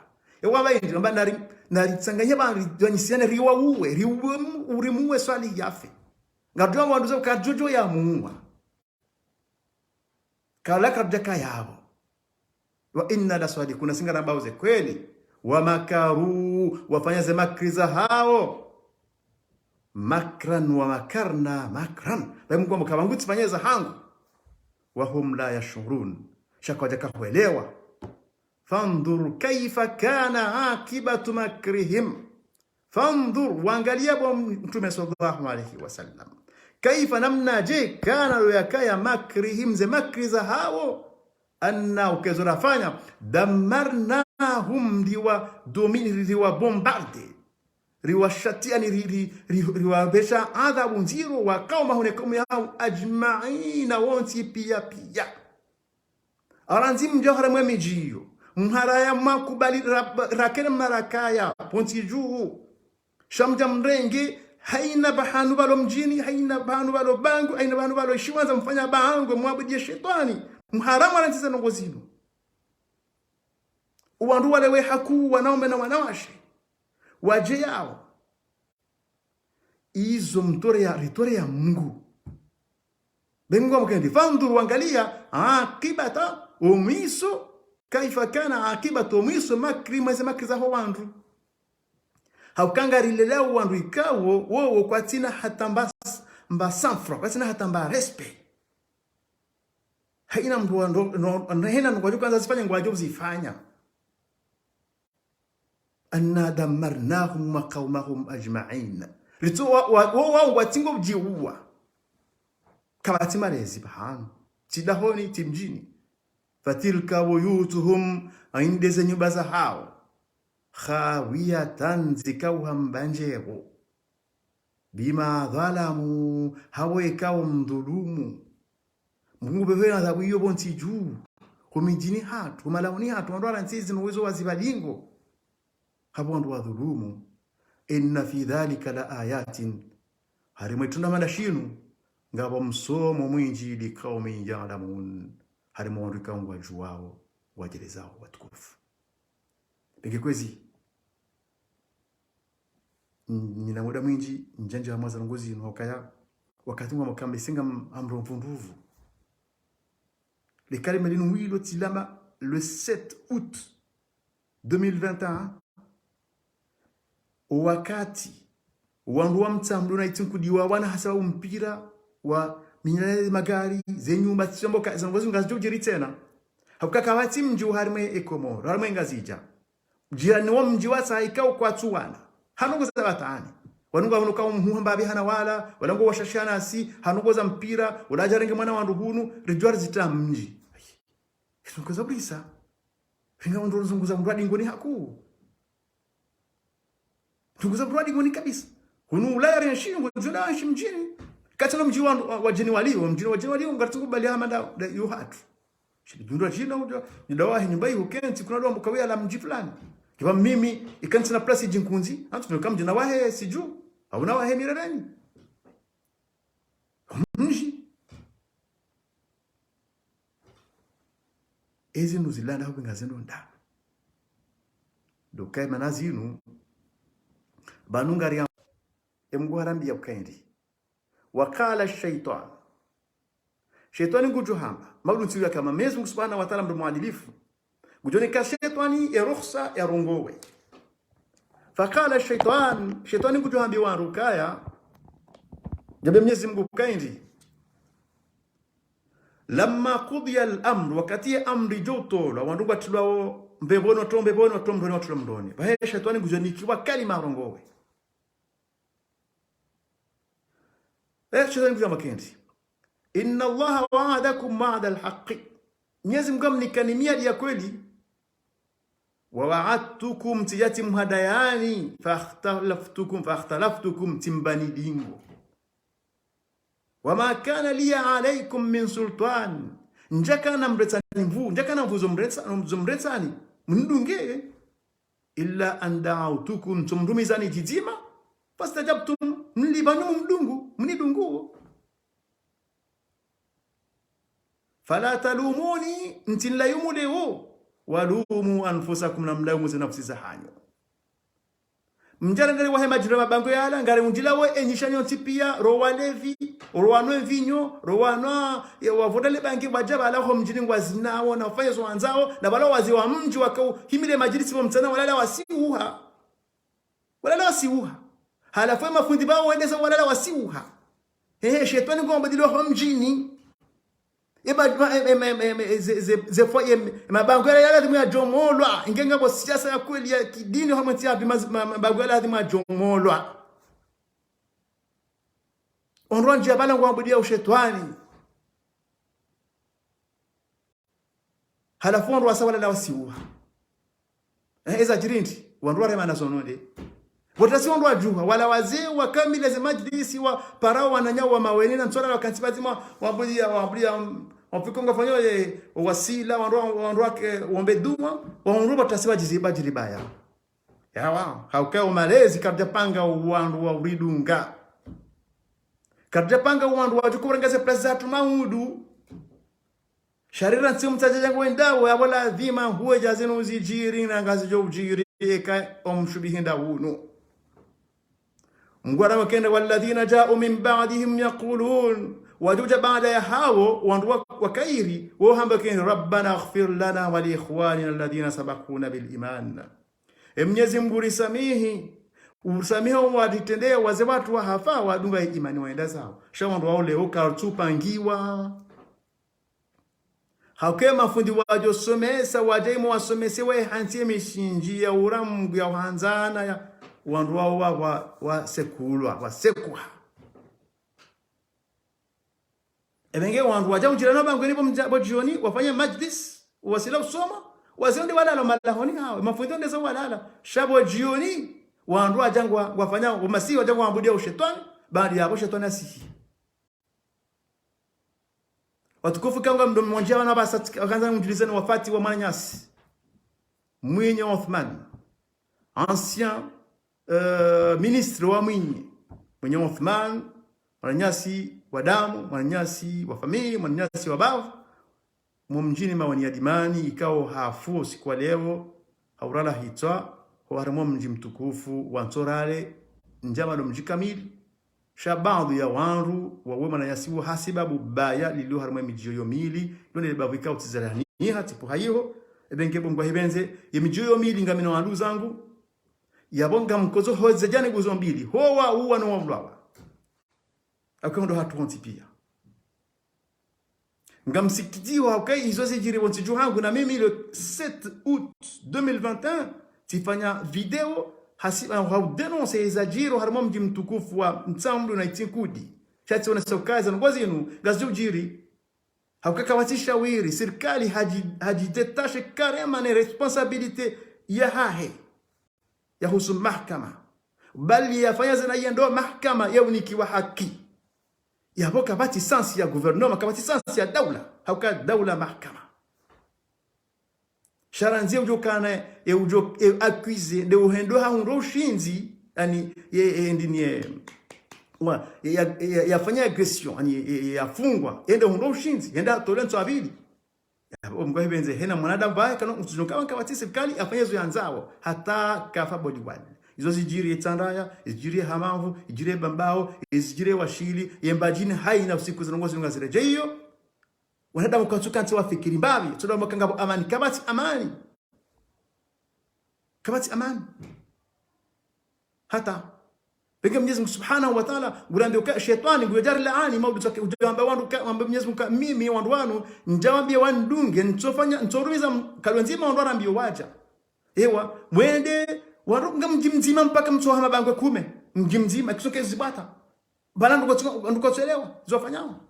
Ewa pvahindri, namba nari, naritsanganye pvanu ridwanyisiyane riwauwe, riuwe mu, urimuwe Swalihi yafe. Ngadjuwa wandru za ukadjodjo yamuwa. Kala kadjaka yapvo. Wa inna la swadikuna, si ngarambao ze kweli. Wa makaru, wafanya ze makri zahawo. Makran wa makarna makran. Bayi Mungu wamba kapvangu tsifanya zahangu. Wa hum la yashurun. Sha kwadjaka hwelewa. Fandhur kaifa kana akibatu makrihim. Fandhur, wangaliya bo Mtrume swallallahu alayhi wa sallam. Kaifa, namnadje, kana, lo yakaya, makrihim, ze makri zahawo. Anna, ukezo rafanya, damarnahum, riwa domine, riwa bombarde. Riwa shatiani, ri, ri, ri, riwapvesha adhabu ndziro, wa qaumahum, ne kaumu yahawo, ajmaina, wontsi piya piya. Arandzi mdja harimwa emidji iyo. Mharaya mwakubali ra-, rakene mnarakaya, pvontsi dju. Sha mdja mrenge, Hayina pvahanu pvalo mdjini, hayina pvahanu pvalo bangwe, hayina pvahanu pvalo shiwandza mfanya bangwe, mwabudiye shetwani, mharamu alandzize ndrongo zinu. Owandru wale we hakuu, wanaume na wanawashe, wadje yawo. Izo mtore ya, ritore ya Mungu. Be Mungu amkende, فانظر, wangaliya, عاقبة, omwiso, كيف كان عاقبة, omwiso, makri, mwa ze makri zaho wandru. Hauka ngarilelao wandru ikao, wowo kwatsina hata mba, mba sang-froid, kwatsina hata mba respect. Hayina mndru wa ndo, no, no, hayina ndrongo ngwadjo kandza zifanye ngwadjo zifanya. أنا دمرناهم وقومهم أجمعين. Ritso wa, wa, wo, wa, ngwatsingo djiuwa. Kapvatsi malezi pvahanu. Tsi dahoni, tsi mdjini. فتلك بيوتهم, inde ze nyumba zahawo. خاوية, zikao hamba ndjevo. بما ظلموا, hapvo ikao mdhulumu. Mungu pvepvena adhabu iyo pvontsi dju. Ho midjini hatru, ho malaoni hatru, wandru walandzizi no wezo wa zipvalingo. Hapvo wandru wadhulumu. إن في ذلك لآيات. Harimwa itrunda mana shinu, ngapvo msomo mwindji لقوم يعلمون. Harimwa wandru ikao ngwadjuwao, wadjelezao, watukufu. Pvenge kwezi, n-, nina muda mwindji, ndjandja hamwaza ndrongo zinu, hukaya, wakati ngwamkamba isenga m-, amro mvundruvu. Le kalima linu wilo tsilama le sept août deux mille vingt et un. Owakati, wandru wa Mtsamdu na Itsinkudiwa wana hasa wa mpira, wa minyana ze magari, ze nyumba, tsi shombo ka, ze ndrongo zinu ngazidjo djiri tsena. Hauka kapvatsi mdji uharimwa e Komoro, harimwa e Ngazidja. Djirani wa mdji wa tsaha ikao kwatsu wana. Hanu ngoza watani. Wanu ngwa hunu kao mhuha mbapvi hana wala, wala ngo washashiana si, hanu ngoza mpira, wala adjarenge mwana wandru hunu, ridjuwa rizitra mdji. Izo ngoza burisa. Finga undro zunguza mndru wa dingoni hakuu. Zunguza mndru wa dingoni kabisa. Hunu Ulaya rienshi, ngudjuna enshi mdjini. Katsina mdji wa, wa, wadjeni walio, mdjini wadjeni walio, ngaritsungu bali hama nda, nda yo hatru. Shidi djundwa djina udja, nida wahe nyumba iho kentsi, kuna dwa mbuka wela mdji fulani. Kiba mimi, ikantsina place djinkunzi, antsu nyoka mdjina wahe sidju, hauna wahe mirereni. Mdji. Ezi nuzilanda hupvi ngazendo nda. Ndo kayi mana zinu, pvanu ngariya, e Mungu harambiya ukaindi. وقال الشيطان. Shetwani ngudjo hamba. Maulunsi uya kama Mwenyezi Mungu Subhanahu wa Ta'ala mndru mwadilifu. Ngudjo nika shetwani ye ruhusa ya rongowe. فقال الشيطان. Shetwani ngudjo hambi wandru kaya. Djabe Mwenyezi Mungu kaindi. لما قضي الأمر. Wakati ye amri djo tolwa. Wandru ngwatrilwao mbepvoni, watrilwa mbepvoni, watrilwa mndroni, watrilwa mndroni. Pvahe shetwani ngudjo nikiwa kalima rongowe. Eh, shetwani ngudjo hamba kaindi. إن الله وعدكم وعد الحق. Mwenyezi Mungu hamnikani miadi ya kweli. ووعدتكم, tsidja tsimhadayani, فاختلفتكم, فاختلفتكم, tsimbani dingo. وما كان لي عليكم من سلطان. Ndjakana mretsani nvu, ndjakana nvu zo mretsa, zo mretsani. Mnidunge. إلا أن دعوتكم, tso mrumizani djidzima, فاستجبتم, mlipvanyu mdungu, mnidungu. فلا تلوموني, mtsinilaumu leo, ولوموا أنفسكم, na mlaumu ze nafsi zahanyu. Mdjara ngari wahe madjini mabangwe yala, ngari mdjila we enyisha nyontsi piya, ro walevi, ro wanwa mvinyo, ro wanwa, ye wavoda le bangi, wadja pvala ho mdjini ngwazinao, na ufanya zo wandzao, na pvala wazee wa mdji wakao himile madjini sibo mtsana walala wasiuha. Walala wasiuha. Halafu ye mafundi pvao wendesa walala wasiuha. Hehe, shetwani ngwambadilwa ho mdjini. Eba, ma, em, em, em, em, ze, ze, ze fo, em, mabangwe yala ladhimu yadjomolwa. Inge ngapvo siasa ya kweli ya kidini ho mwentsi yapvi ma, ma, mabangwe yala ladhimu yadjomolwa. Ondro ndji ya pvala ngwambudiya ushetwani. Halafu wandru wasa walala wasiuha. Eh, eza djiri ndi, wandru warema na zo nonde. Pvo tasi wandru wadjuha, wala wazee wakamile ze madjilisi waparao wananya wa maweni na ntsola wakantsi pvadzima, wambuliya, wambuliya, wamfiko ngafanyo ye, wasila, wandru, wandru wake, wombe dua, wandru pvo tasi wadjizi, badjiri baya. Ewa, hauka omalezi karidjapanga wandru wa uridunga. Karidjapanga wandru wadjo kurenga ze place zatru maudu. Sha rira ntsi mtsatsa django wendao, yapvo ladhima huwe dja zinu zidjiri na ngazidjo udjiri eka omshubihi nda wunu. Mngu hamba ukaya, "والذين جاءوا من بعدهم يقولون." Wadjo udja baada ya hawo, wandru wa, wa kheri, wo hamba ukaya, "ربنا اغفر لنا ولإخواننا الذين سبقونا بالإيمان." E Mnyezi Mngu risamihi, usamihi waritrendea wazee watru wahafa wadunga imani wenda zawo. Sha wandru wawo leo karitsupangiwa. Hauka mafundi wadjo somesa, wadja imo wasomese we hantsi ye mishindji ya uramgu ya uhandzana ya wandru wawo wa, wa, wasekulwa, wasekuha. Ebe nge wandru wadja udjira no bangweni bo mdja-, bo djioni, wafanya majlis, wasila usoma, wazee nde walala malahoni hawo, mafundi nde zo walala. Sha bo djioni, wandru wadja ngwa, ngwafanya, omasihi wadja ngwaabudia ushetwani, baada yapvo shetwani asihi. Watukufu, kanga mdo mwandjia wana basa tsika-, wakandza ngudjulizeni wafati wa mwananyasi Mwinyi Othman, ancien, euh, ministre wa Mwinyi, Mwinyi Othman, mwananyasi wa damu, mwananyasi wa famiyi, mwananyasi wa bavu, mo mdjini Maweni ya Dimani, ikao hafu usiku wa leo, haulala hitswa, ho harimwa mdji mtukufu wa Ntsorare, ndjama ndo mdji kamili. Sha baadhwi ya wandru wawe mwananyasi wo hasibabu baya lilio harimwa ye midji yo mili, ndo ne le bavu ikao tsizalani hatsi pvo hayiho, ebe nge bo Mngu hipvendze, ye midji yo mili ngamina wandru zangu, yapvo ngamkodzo hoze djanibu zo mbili, ho wauwa no waulwawa. Hauka ndo hatru wontsi pia. Ngamsikitiho hauka izo zidjiri pvontsi dju hangu, na mimi le sept août deux mille vingt et un, tsifanya video, hasi, ha udénoncer ezadjiri harimwa mdji mtukufu wa Ntsamdu na Itsinkudi. Sha tsionesa ukaya ze ndrongoo zinu, ngazidjo udjiri. Hauka kapvatsi shawiri, sirikali hadji-, hadjidétacher carrément ne responsabilité yahahe yahusu mahakama. Bali yafanya zina yendo mahakama ya unikiwa haki. Yapvo kapvatsi sens ya gouvernement, kapvatsi sens ya daula. Hauka daula mahakama. Sha randzi ye udjo kana, ye udjo, ye accusé, nde uhendo hahundro ushindzi, yaani, ye, ye, ndini ye, wa, ye, ya, ya, yafanya agression, yaani, ye, ye, yafungwa, ye nde uhundro ushindzi, ye nda tole ntsu ya pvili. Yapvo Mngu hipvendze hena mwanadamu pvahe kana utsudjo kama kapvatsi sirikali afanye zo yandzao, hata kafa boli wali. Izo zidjiri ye Tsandraya, zidjiri ye Hamamvu, zidjiri ye Bambao, zidjiri ye Washili, ye Mbadjini hayina usiku ze ndrongoo zinu ngaziredjeyo. Wanadamu kwatsu kantsi wafikiri mbapvi, tsu ndo mwakanga pvo amani, kapvatsi amani. Kapvatsi amani. Hata. Pvenge Mnyezi Mngu Subhanahu wa Ta'ala, ngurambia uka shetwani, nguyo djari laani, maudu tsake, udjo wamba wandru ka, wamba Mnyezi Mngu ka, mimi wandru wanu, ndjawambia wandunge, ntsofanya, ntsorumiza m-, kalwa ndzima wandru warambio wadja. Ewa, mwende, wandru nga mdji mdzima mpaka mtsoha mabangwe kume, mdji mdzima, kisoke zibwata. Bala ndrongoo tsi-, ndrongoo tsuelewa, zofanyao.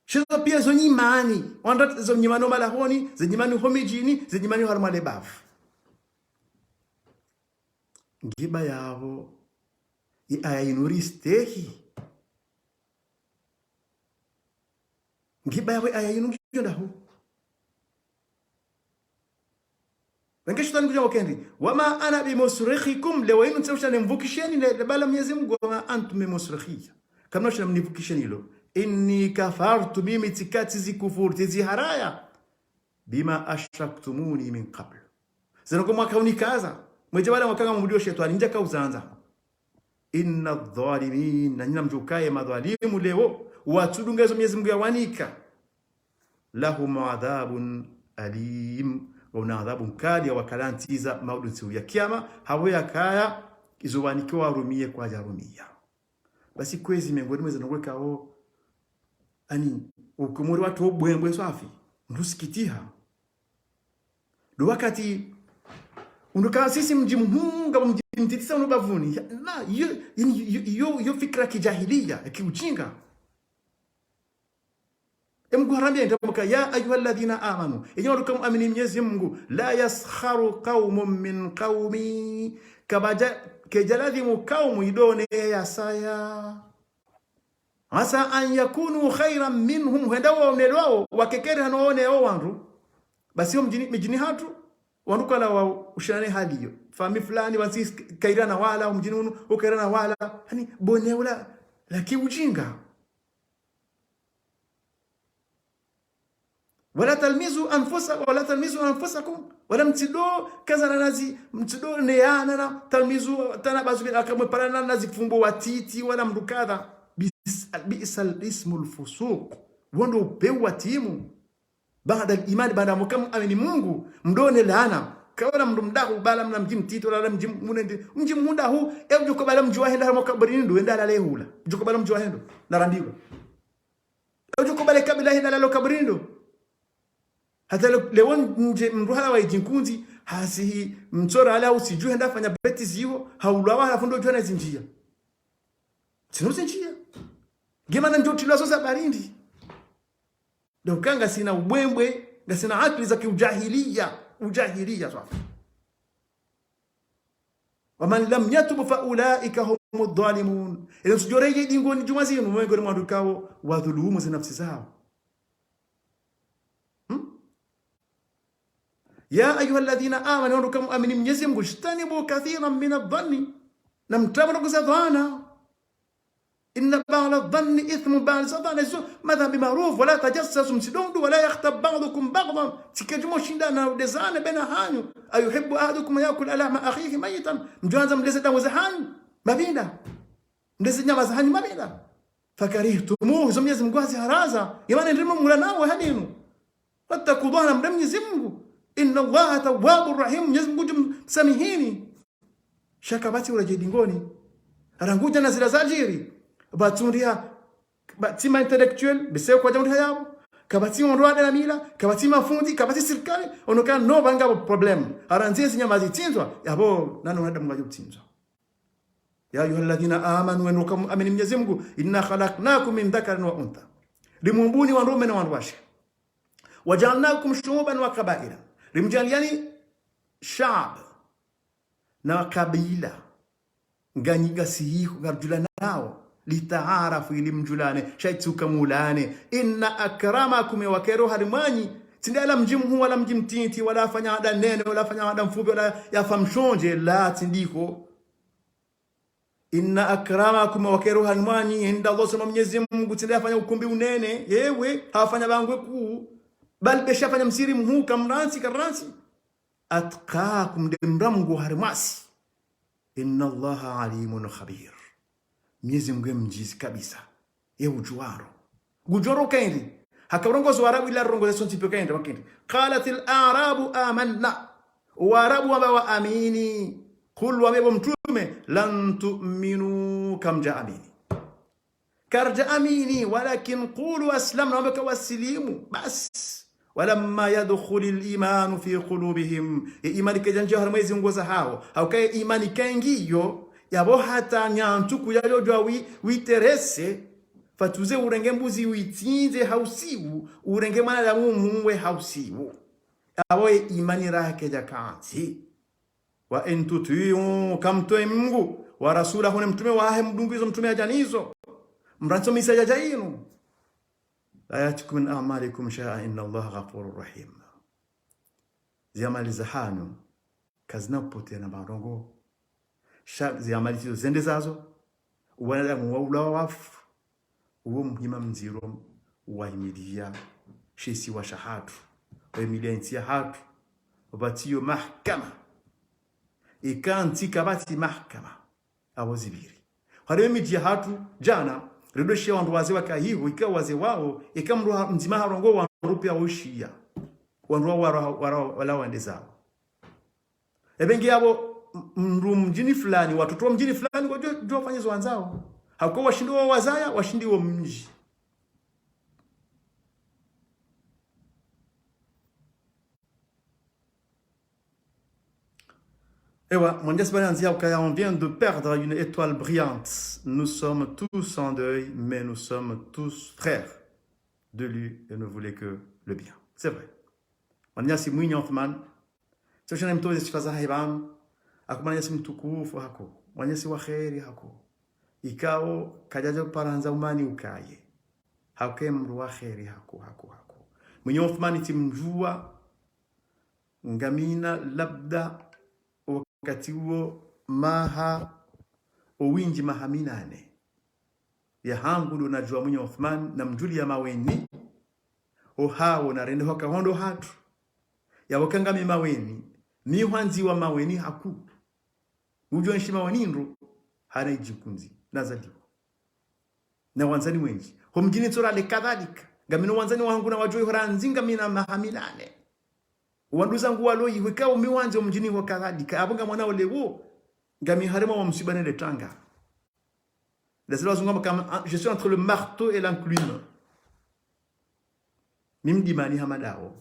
Sha izo pia zo nyimani, wandru zo nyimani ho malahoni, zo nyimani ho midjini, zo nyimani harimwa le bavu. Ngiba yapvo, ye aya yinu ristehi. Ngiba yapvo ye aya yinu ngiyo ndahu. Pvenge shetwani kudja wakendri, "وما أنا بمصرخكم", leo yinu ntseusha nimvukisheni, ne, ne bala Mnyezi Mngu, "وما أنتم بمصرخي". Kamna sha mnivukisheni lo. "إني كفرت", mimi tsika tsizikufuru, tsiziharaya. "بما أشركتموني من قبل". Zeno ko mwaka unikaza. Mwedje bala mwakanga mwabudio shetwani, ndjaka uzandza. "إن الظالمين", na nyinyi mdjukaye madhwalimu leo, watsudunga izo Mnyezi Mngu yawanika. "لهم عذاب أليم", ngwauna adhabu nkali ya wakalantsiza maudu ntsihu ya kiyama, hapvo yakaya izo wanikiwa warumiye kwadjarumia. Basi kwezi mengoni mweze ndrongoo ikao, yaani, ukomori watru obwembwe swafi, mndru usikitiha. Ndo wakati, undru ka sisi mdji mhuu, ngapvo mdji mtiti sa unu bavuni. Ya, na, yo, yo, yo, yo, yo fikira kijahiliya, ya kiujinga. E Mngu harambia ntamka, "يا أيها الذين آمنوا", enyi wandru mkao mwamini Mnyezi Mngu, "لا يسخر قوم من قوم", kapvadja, kaidjalazimu kaumu idone yasaya. "عسى أن يكونوا خيرا منهم", hwenda waonelwao, wakekeri hano waone o wandru. Basi ho mdjini, midjini hatru, Wandru kala wa ushindane hali iyo. Fami fulani, wantsi kairana wala, umdjini unu, ukairana wala. Yaani, bone ula, laki ujinga. ولا تلمزوا أنفسكم، ولا تلمزوا أنفسكم. Wala mtsido kazana nazi, mtsido neyana na, تلمزوا, tanabazu بالألقاب, mparana nazi fumbo watiti, wala mdru kadha. بئس، بئس الاسم الفسوق. Wondo upewu wa timu. بعد الإيمان, baanda mkamu amini Mungu, mdone laana. Kawala mdru mdahu, bala mna mdji mtiti, wala mdji mnene, mdji mhunda hu, e udjo kubala mdji wa henda harumwa kaburini ndo, enda lale hula. Udjo kubala mdji wa hendo, narambiwa. E udjo kubala kabila henda lalo kaburini ndo. Hata le-, leo ndje mdru hala wa idji nkundzi, hasihi mtsora hala usidju henda fanya bêtise iho, haulwa wa halafu ndo udjua na zindjia. Tsina zindjia. Ngemana ndjo tilwa zo za barindi. Ndo uka ngasina ubwembwe, ngasina akili za kiujahiliya, ujahiliya swafi. ومن لم يتب فأولئك هم الظالمون. Ela msidjo redjei dingoni djumwa zinu, mwengoni mwa wandru ikao wadhulumu ze nafsi zao. Hmm? يا أيها الذين آمنوا, wandru ikao mwaamini Mnyezi Mungu, اجتنبوا كثيرا من الظن. Na mtrambe ndrongoo za dhana. إن بعض الظن إثم, baadhi za dhana izo madhambi maovu. ولا تجسسوا, msidundu, ولا يغتب بعضكم بعضا. Tsi ka djumwa ushindana udezane baina hanyu. أيحب أحدكم أن يأكل لحم أخيه ميتا. Mdjo handza mleze damu za hanyu mapvinda. Mleze nyama za hanyu mapvinda. فكرهتموه, izo Mnyezi Mungu haziharaza. Yemana ndrimo mula nawo hadinu. واتقوا الله, na mre Mnyezi Mungu. إن الله تواب رحيم, Mnyezi Mungu ngudjo msamihini. Sha kapvatsi uredjei dingoni. Rangu djana zila zadjiri. Pvatsu ndriha, kapvatsi ma intellectuel, bese kwadja undriha yapvo. Kapvatsi wandru wa dini na mila, kapvatsi mafundi, kapvatsi sirikali, onoka no pvanga pvo problème. Harandzi ezi nyama zitsindzwa, yapvo nano wanadamu wadjo utsindzwa. يا أيها الذين آمنوا, enyi wandru ikao mwaamini Mnyezi Mungu, إنا خلقناكم من ذكر وأنثى. Rimuumbuni wandrume na wandruwashe. وجعلناكم شعوبا وقبائل. Rimdjaliyani shaab na kabila. Nganyi ngasi hiho ngarudjulanao. لتعارفوا, ili mdjulane, sha itsi uka mulane. إن أكرمكم, ewakeri oharimwanyu. Tsi nde ala mdji mhuu, wala mdji mtiti, wala afanya ada nene, wala afanya ada mfupvi, wala yafa mshondje, la tsi ndiho. إن أكرمكم, ewakeri oharimwanyu, عند الله, harumwa Mnyezi Mungu, tsi nde afanya ukumbi unene, yewe, hafanya bangwe kuu, bali be sha afanya msihiri mhuu, kamrantsi, karantsi. أتقاكم, nde mra Mungu oharimwasi. إن الله عليم خبير. Mnyezi Mungu ye mdjuzi kabisa. Ye udjuwaro. Ngudjuwaro kaindi. Haka urongoza Waarabu ila rongoza sontsi pia kaindi, wakaindi. قالت الأعراب آمنا. Waarabu wamba waamini. قل, wambe bo Mtrume, لم تؤمنوا, kamdja amini. Kardja amini, ولكن قولوا أسلمنا, wambe ka wasilimu, basi. ولما يدخل الإيمان في قلوبهم. Ye imani kaidja ndjia harumwa ezi ngo zahao. Hauka ye imani kaingiyo, yapvo hata nyantsu kuyayodjuwa wi-, witerese, pvatsuze urenge mbuzi witsindze ha usiu, urenge mwanadamu umuwe ha usiu. Yapvo ye imani raha kaidja kantsi. وإن تطيعوا, kamtwii Mungu, ورسوله, ne mtrume wahe, mdungu izo mtrume yadja nizo, mrantsi o misa yadja inu, لا يأتكم من أعمالكم شيئا إن الله غفور رحيم. Ziamali zahanyu kazina upotea na marongo. Sha ziamali zizo zende zazo. Wanadamu waulawa wafu. Uwo muhima mdziro wahimilia she isiwa shahatru, wahimilia intsi yahatru, pvatsiyo mahakama. Ika ntsi kapvatsi mahakama, apvo zipviri. Hali ye midji yahatru, djana, redoshiya wandru wazee waka hiho, ika wazee wawo, ika mdru ha-, mdzima harongoa wandru pia woshiya. Wandru wa-, wara-, wara-, wala wende zawo. Epvenge yapvo, m-, mndru mdjini fulani, watoto wa mdjini fulani, wadjo, djo wafanye zo wandzao. Hauka washindi wo wazaya, washindi wo mdji. Ewa, mwananyasi pvanu yandzia ukaya, on vient de perdre une étoile brillante. Nous sommes tous en deuil, mais nous sommes tous frères de lui et nous voulons que le bien. C'est vrai. Mwananyasi mwinyi Othman, tsoshana mtowe ze sifa zahahe pvanu, hako mwananyasi mtukufu hako, mwananyasi wa kheri hako. Ikao, kadjadja parandza umani ukaye. Hake mndru wa kheri hako, hako, hako. Mwinyi Othman tsimdjuwa, Ngamina labda wakati uwo maha, owindji maha minane. Ya hangu ndo nadjuwa mwenye Othman, namdjuliya Maweni, ohawo narende hwaka hondro hatru. Yapvo ka ngami Maweni, mi hwandziwa Maweni hakuu. Udjo enshi Maweni ndro, hana Idjinkunzi, nazaliwa. Na wandzani wendji. Ho mdjini Ntsorale kadhalika. Ngamina wandzani wahangu nawadjuwa iho randzi ngamina maha minane. Wanduzangu walo iho, ikao mi wandzi ho mdjini iho kadhalika. Apvo ngamwonao leo, ngami harumwa wo msiba nele tanga. Lazima wazungu wamba kama, ah, je suis entre le marteau et l'enclume. Mi mdimani hama dawo.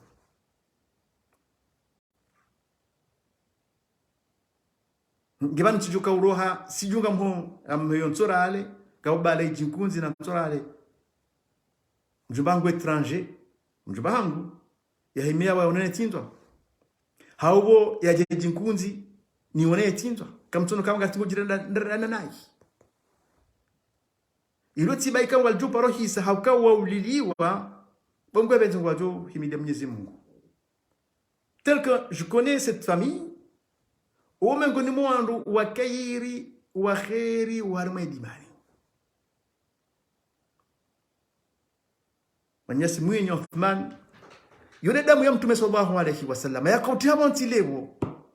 Nge pvanu tsidjoka uroha, tsidjunga mho, amheyo Ntsorale, kaubala Idjinkunzi na Ntsorale. Mdjomba hangu étranger, mdjomba hangu, yahimiya wa unene tsindzwa. Haubo yadje Idjinkunzi, ni unene tsindzwa. Kamtsono kama ngatingo djirenda, nderenda nayi. Ilo tsiba ika ngwalidjo paro hisa, hauka wauliliwa, bo ngwe pvendze ngwadjo himidiya Mwenyezi Mungu. Tel que je connais cette famille, owo mengoni mwa wandru wa kheri, wa kheri, wa harimwa Idimani. Mwenyezi Mwinyi Othman, yo nde damu ya Mtrume swallallahu alayhi wa sallam, yakautiha pvontsi leo,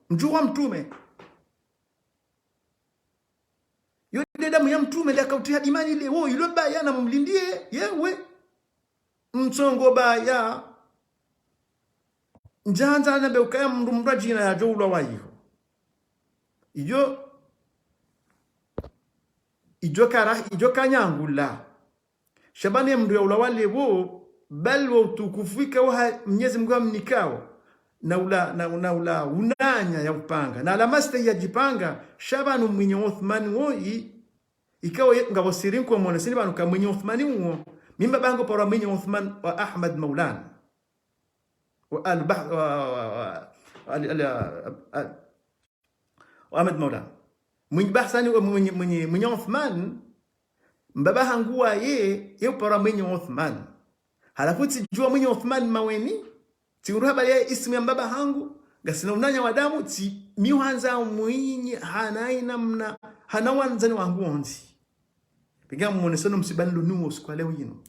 mdjuhu wa Mtrume. Yo nde damu ya Mtrume, yakautiha Idimani leo, ilo baya namumlindiye, yewe. Mtsongo baya. Ndjandza nambe ukaya mndru mndru adjina yadjo ulwa wayiho. Idjo, idjo kara, idjo kanyangula. Sha pvanu ye mndru ya ulawa leo, bali wo utukufu ikao ha Mwenyezi Mungu hamnikao. Na ula, na, na ula unanya ya upanga. Na ala mastehi yadjipanga, sha pvanu Mwinyi Othman woyi, ikao ye, ngapvo siri nkomoneseni pvanu ka Mwinyi Othman uwo. Mi mbaba hangu uparwa Mwinyi Othman wa Ahmad Maulan. Wa al Bah-, wa, wa, wa, wa, al, al, al, Ahmed Maulana. Mwinyi Bahsani, Mwinyi, Mwinyi, Mwinyi Othman, mbaba hangu waye, ye uparwa Mwinyi Othman. Halafu tsidjuwa Mwinyi Othman Maweni, tsi undru habari ya ismu ya mbaba hangu, ngasina unanya wa damu, tsi mi hwandza Mwinyi, hana ina mna, hana wandzani wangu wontsi. Pvanga mmoneso no msiba nilo nuwo usiku wa leo yinu.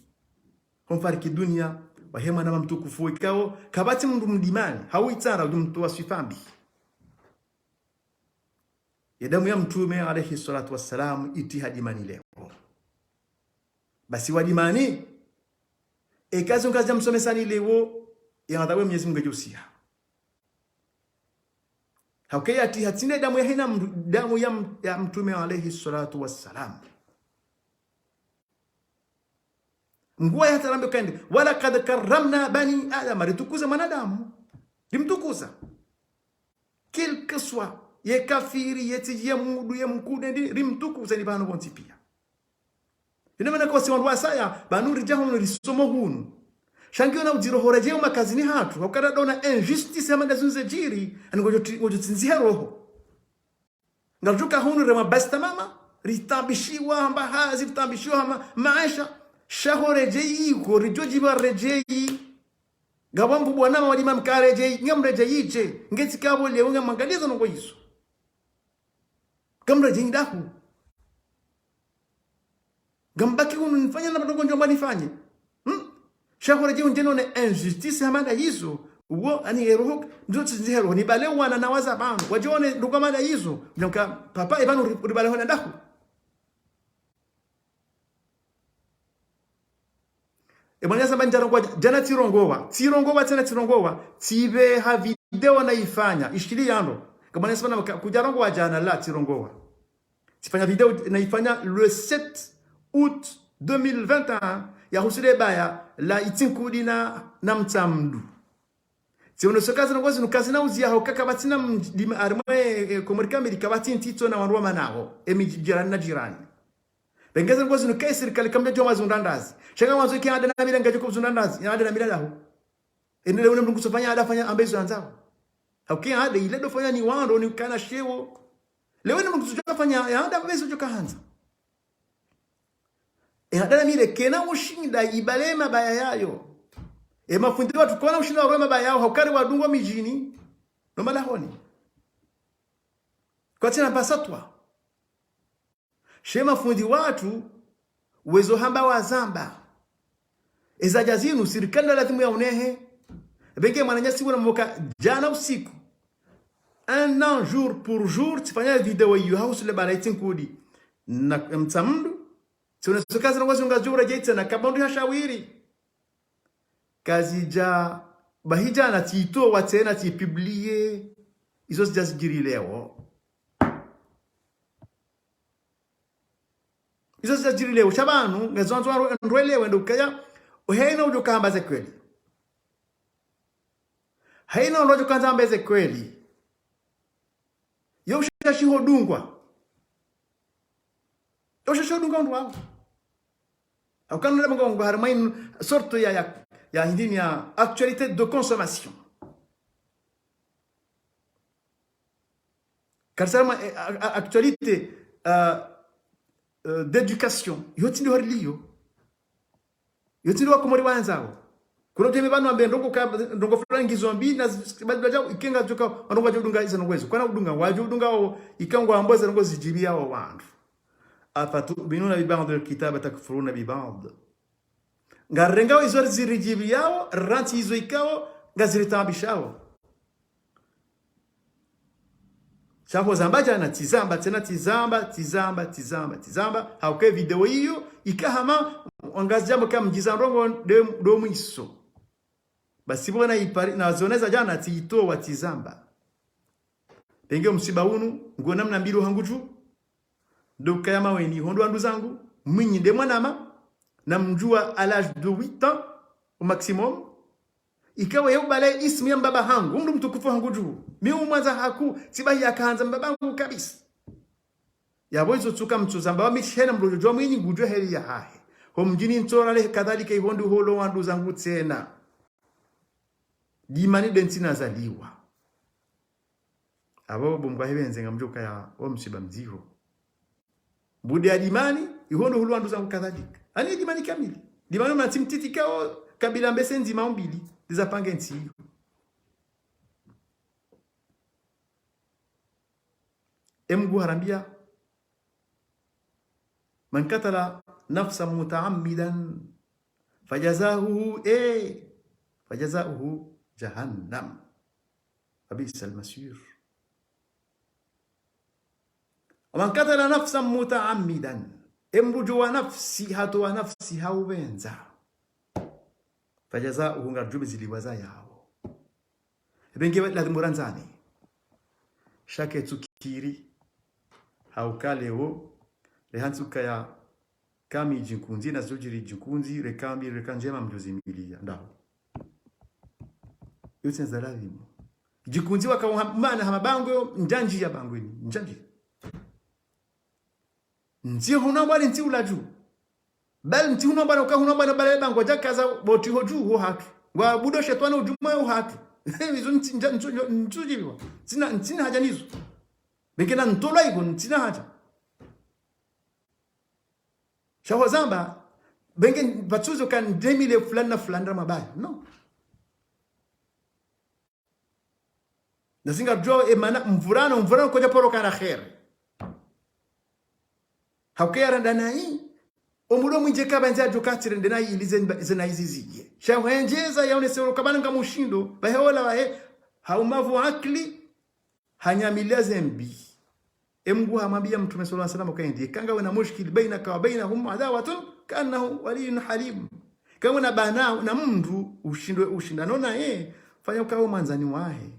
Ho mfariki dunia, wahe mwanama mtukufu ikao, kapvatsi mndru mdimani, hau itsara, udjo mtowa swifa mbi. Ye damu ya Mtrume, alayhi swalatu wassalam, itiha Idimani leo. Basi wa Idimani, eka zo ngazi ya msomesani leo, ye adhabu ya Mwenyezi Mungu ngedjo usiha. Hauka yatiha tsi nde damu ya hena mndru, damu ya m-, ya Mtrume, alayhi swalatu wassalam. Mngu waye hata rambe kende, "Walaqad karramna bani Adama," ritukuza mwanadamu. Rimtukuza. Quel que soit, ye kafiri, ye tsidji, ye mndru, ye mkude, ndi, rimtukuza ni pvanu pvontsi pia. Ino mana kosi wandru wasaya, pvanu ridja hunu risomo hunu. Sha ngiyo na udjiro horedjeyi makazini hatru, hauka ndo ona injustice ya manda zinu zedjiri, ani ngodjo ti-, ngodjo tsindziha roho. Ngaridjoka hunu remwa basta mama, ritaabishiwa hamba hazi, ritaabishiwa hamba maesha, sha horedjeyi iko, ridjo djiba redjeyi. Ngapvo mbu bwana mawadi mamkaredjeyi, ngamredjeyi dje, ngetsi kapvo leo ngamwangaliza ndrongo izo. Ngamredjeyi ndahu. Ngambaki hunu nifanye na ndrongo ndjomba nifanye. Hmm? Sha horedjeyi undjeno ne injustice hama nda yizo. Uwo, ani eroho, ndo tsindzihe roho. Nibale wana na waza pvanu. Wadjone ndrongo hama nda yizo. Ndjonka, papa, ipvanu ri-, ribale hona ndahu. E mwana yasamba ndjarongowa, djana tsirongowa. Tsirongowa, tsena tsirongowa. Tsipveha video naifanya. Ishili yando. Kamwana yasamba na ka-, kudjarongowa djana la tsirongowa. Tsifanya video naifanya le sept août deux mille vingt et un, ya husu le baya la Itsinkudi na, na Mtsamdu. Tsiono so kazi ndrongo zinu kazina uziya hauka kapvatsina mdima harimwa, eh, eh, Komori kamili kapvatsi ntsi tsona wandru wa manaho, emi jirani na jirani. Pvengeze ndrongo zinu kayi sirikali kamdja djoma zihundra ndazi. Sha ngamwandzo ike ada na mila ngadjo ko zihundra ndazi, ya ada na mila daho. Ende lewo ne mndru ngutsofanya ada fanya amba izo yandzao. Hauka ada ile ndo fanya ni wandru ni kana shewo. Lewo ne mndru ngutsofanya ya ada amba izo djo kahandza. E ada na mila kena ushinda ibale mabaya yayo. E mafundi watru kona ushinda warwe mabaya yayo, hauka ri wadungwa midjini. No malahoni. Kwatsina mpasatwa. She mafundi watru, wezo hamba wazamba. Eza dja zinu, sirikali nda lazimu ya unehe. Pvenge mwananyasi wuna mboka djana usiku. Un an, jour pour jour, tsifanya video iyo, hausu le bala itsi nkudi. Na mtsamdu. Tsiwone soka zinu ngwazi unga djura djeitse na kabondu ya shawiri. Kazidja, bahi djana tsitowa tsena tsipublie. Izo zidja zidjiri leo. Izo zidja zidjiri leo. Sha pvanu, ngazondzo ndrwelewe ndo ukaya, ohayina udjo kamba ze kweli. Hayina udjo kamba ze kweli. Yo ushashi hodungwa. Yo ushashi hodungwa ndo wawo. Au kana lema ngo harimwa inu sorte ya, ya, ya hindrini ya actualité de consommation. Karisarama, eh, a, a, actualité, euh, euh, d'éducation. Yo tsi ndo hariliyo. Yo tsi ndo wakomori wandzao. Kuna uteme pvanu wambe ndrongoo ka, ndrongoo fulani ngizo mbi na zi-, badala djao, ike ngazidjoka, ndrongoo wadjo udunga izo ndrongoo izo. Kwana udunga, wadjo udunga wo, ika ngwambo ze ndrongoo zidjibiyawo wandru. أفتؤمنون ببعض الكتاب وتكفرون ببعض. Ngarengao izo ziridjibiyawo, rantsi izo ikao, ngaziritambishawo. Sha ho zamba djana, tsizamba, tsena tsizamba, tsizamba, tsizamba, tsizamba. Hauke video iyo, ika hama, ngazidjambo ka mdjiza ndrongoo nde, ndo mwiso. Basi pvona ipari, na zone za djana, tsitowa, tsizamba. Pvenge omsiba unu, ngo namna mbili hangu dju. Ndo ukaya maweni, ho ndo wanduzangu, mwinyi nde mwanama, namdjuwa à l'âge de huit ans, au maximum. Ikawo ye ubale ismu ya mbaba hangu, mndru mtukufu hangu dju. Mi umwandza haku, tsibahi yakahandza mbaba hangu kabisa. Yapvo izo tsuka mtsuzamba wa mi shena mndru djodjuwa mwinyi ngudjuwa heli yahahe. Ho mdjini ntsorale kadhalika iho ndo holo wanduzangu tsena. Dimani nde ntsi nazaliwa. Apvo bo mgwahi pvendze ngamdjo ukaya wo msiba mdziro. Mbude ya Dimani, iho ndo hulu wanduzangu kadhalika. Ani Dimani kamili. Dimani mna ntsi mtiti kao kabila mbese ndzima umbili, ndiza pange ntsi iyo. E Mngu harambia, من قتل نفسا متعمدا فجزاؤه إيه؟ فجزاؤه جهنم وبئس المصير. ومن قتل نفسا متعمدا, emdru djo wa nafsi, hatowa nafsi ha upvendza, فجزاؤه, ngadjo beziliwa za yawo. Ebe nge lazimu randzani. Shake tsukiri. Hauka leo, rehantsi ukaya kami djinkunzi, na zojiri djinkunzi, reka mbi, reka ndjema mdjo zimiliya. Ndaho. Yo tsi ndza lazimu. Djinkunzi waka ha-, mana ha mabangwe, ndjandji ya bangweni, ndjandji. Ntsi huna mbwani ntsi ula dju. Bali ntsi huna mbwani uka huna mbwani bale bangwe djakaza boti ho dju ho hatru. Ngwa budo shetwani udjumwa ho hatru. Izo ntsi ndja, ntsu, ntsu djiliwa. Ntsina, ntsina haja nizo. Beke na ntolwa ivo, ntsina haja. Sha ho zamba, benge pvatsuzo ka ndemile fulani na fulani ra mabaya. No. Na singa djo e mana mvurano, mvurano kodja poro kana khere. Hauke ya randa nayi, omudo mwindje kaba nze adjo katire nde nayi ili zen-, zena izi zidje. Sha hwendjeza yaonese oro kabana nga mushindo, bahe ola bahe, haumavu akili, hanyamiliya zembi. Emngu hamwambiya Mtrume swallallahu alayhi wasallam uka ende, eka ngawe na mushkil, بينك وبينهم عداوة كأنه ولي حميم. Eka ngawe na bana, na mndru, ushindwe, ushindano naye, fanya uka we mwandzani wahe.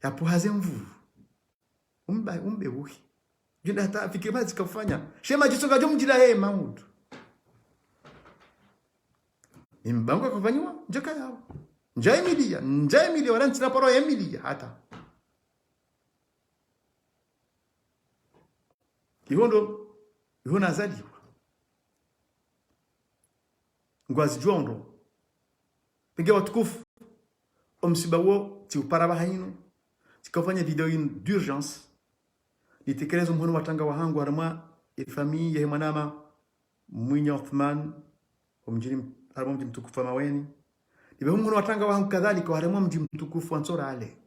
Yapvo haze mvuu. Umba, umbe uhi. Djunda hata afike pvadzi kafanya. She madjiso ngadjo mdjila ye maudu. Ni mbango kafanyiwa, ndjaka yawo. Ndja emiliya, ndja emiliya, wala ntsina paro emiliya, hata. Iho ndo, iho nazaliwa. Ngwazidjuwa ndo. Penge watukufu, omsiba wo, tsiupara pvahanu. Tsika ufanya video inu d'urgence. Nitekeleze omhono wa tanga wahangu harimwa efamiyi yahe mwanama Mwinyi Othman, omdjini, harimwa omdji mtukufu wa Maweni. Nibe omhono wa tanga wahangu kadhalika harimwa omdji mtukufu wa Ntsorale.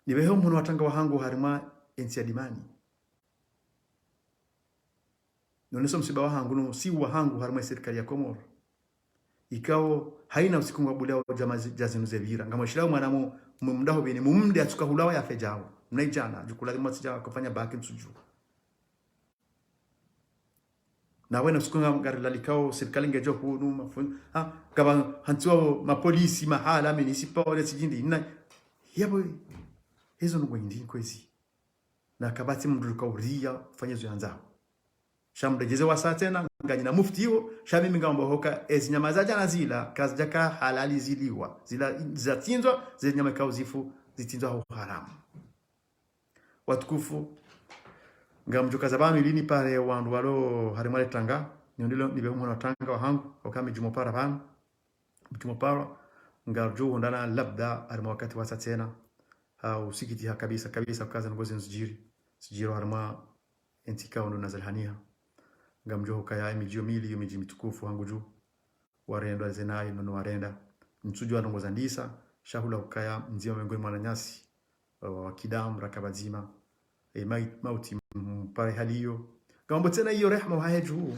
Nipvehe omhono wa tanga wahangu harimwa entsi ya Dimani. Nioneso msiba wahangu no usiu wahangu harimwa esirikali ya Komoro. Ikao haina usiku ngwabuliao djama zi-, dja zinu zepvira. Ngamwishilao mwana mu, mu mdaho bini, mumde atsuka hulawa yafe djao. Mnaidjana, djukula limwa tsidja kufanya bac ntsudju. Na wena usiku nga-, ngarilalikao, sirikali ngedjo hunu, mafu-, ha, kaba hantsiwao mapolisi, mahala, municipal, ole sijindi, na, yabo, ezo nungo indi kwezi. Na kapvatsi mndru kauriya ufanye zo yandzao. Sha mredjeze wasa tsena, nganyina mufti iho, sha mimi ngamba hoka, ezi nyama za djana zila, kazidjaka halali ziliwa. Zila, zatsindzwa, ze nyama kauzifu, zitsindzwa ha uharamu. Watukufu, ngamdjoka za pvanu ili nipare wandru walo harimwa le tanga, nihundrilo nipve mhono wa tanga wahangu, oka mi djumopara pvanu, mi djumopara, ngardjo hundana labda harimwa wakati wasa tsena, ha usikitiha kabisa, kabisa, uka ze ndrongo zinu zidjiri, zidjiri harimwa entsi ikao ndo nazalihaniha. Ngamdjo hukaya emidji yo mili, yo midji mitukufu hangu dju, warendwa zenayi nono warenda. Ntsudjua ndrongo zandisa, sha hula hukaya mdzima mengoni mwa wananyasi, wa, wa kidamu, raka pvadzima. E, mai-, mauti mpare hali iyo. Ngambo tsena iyo rehma wahahe dju.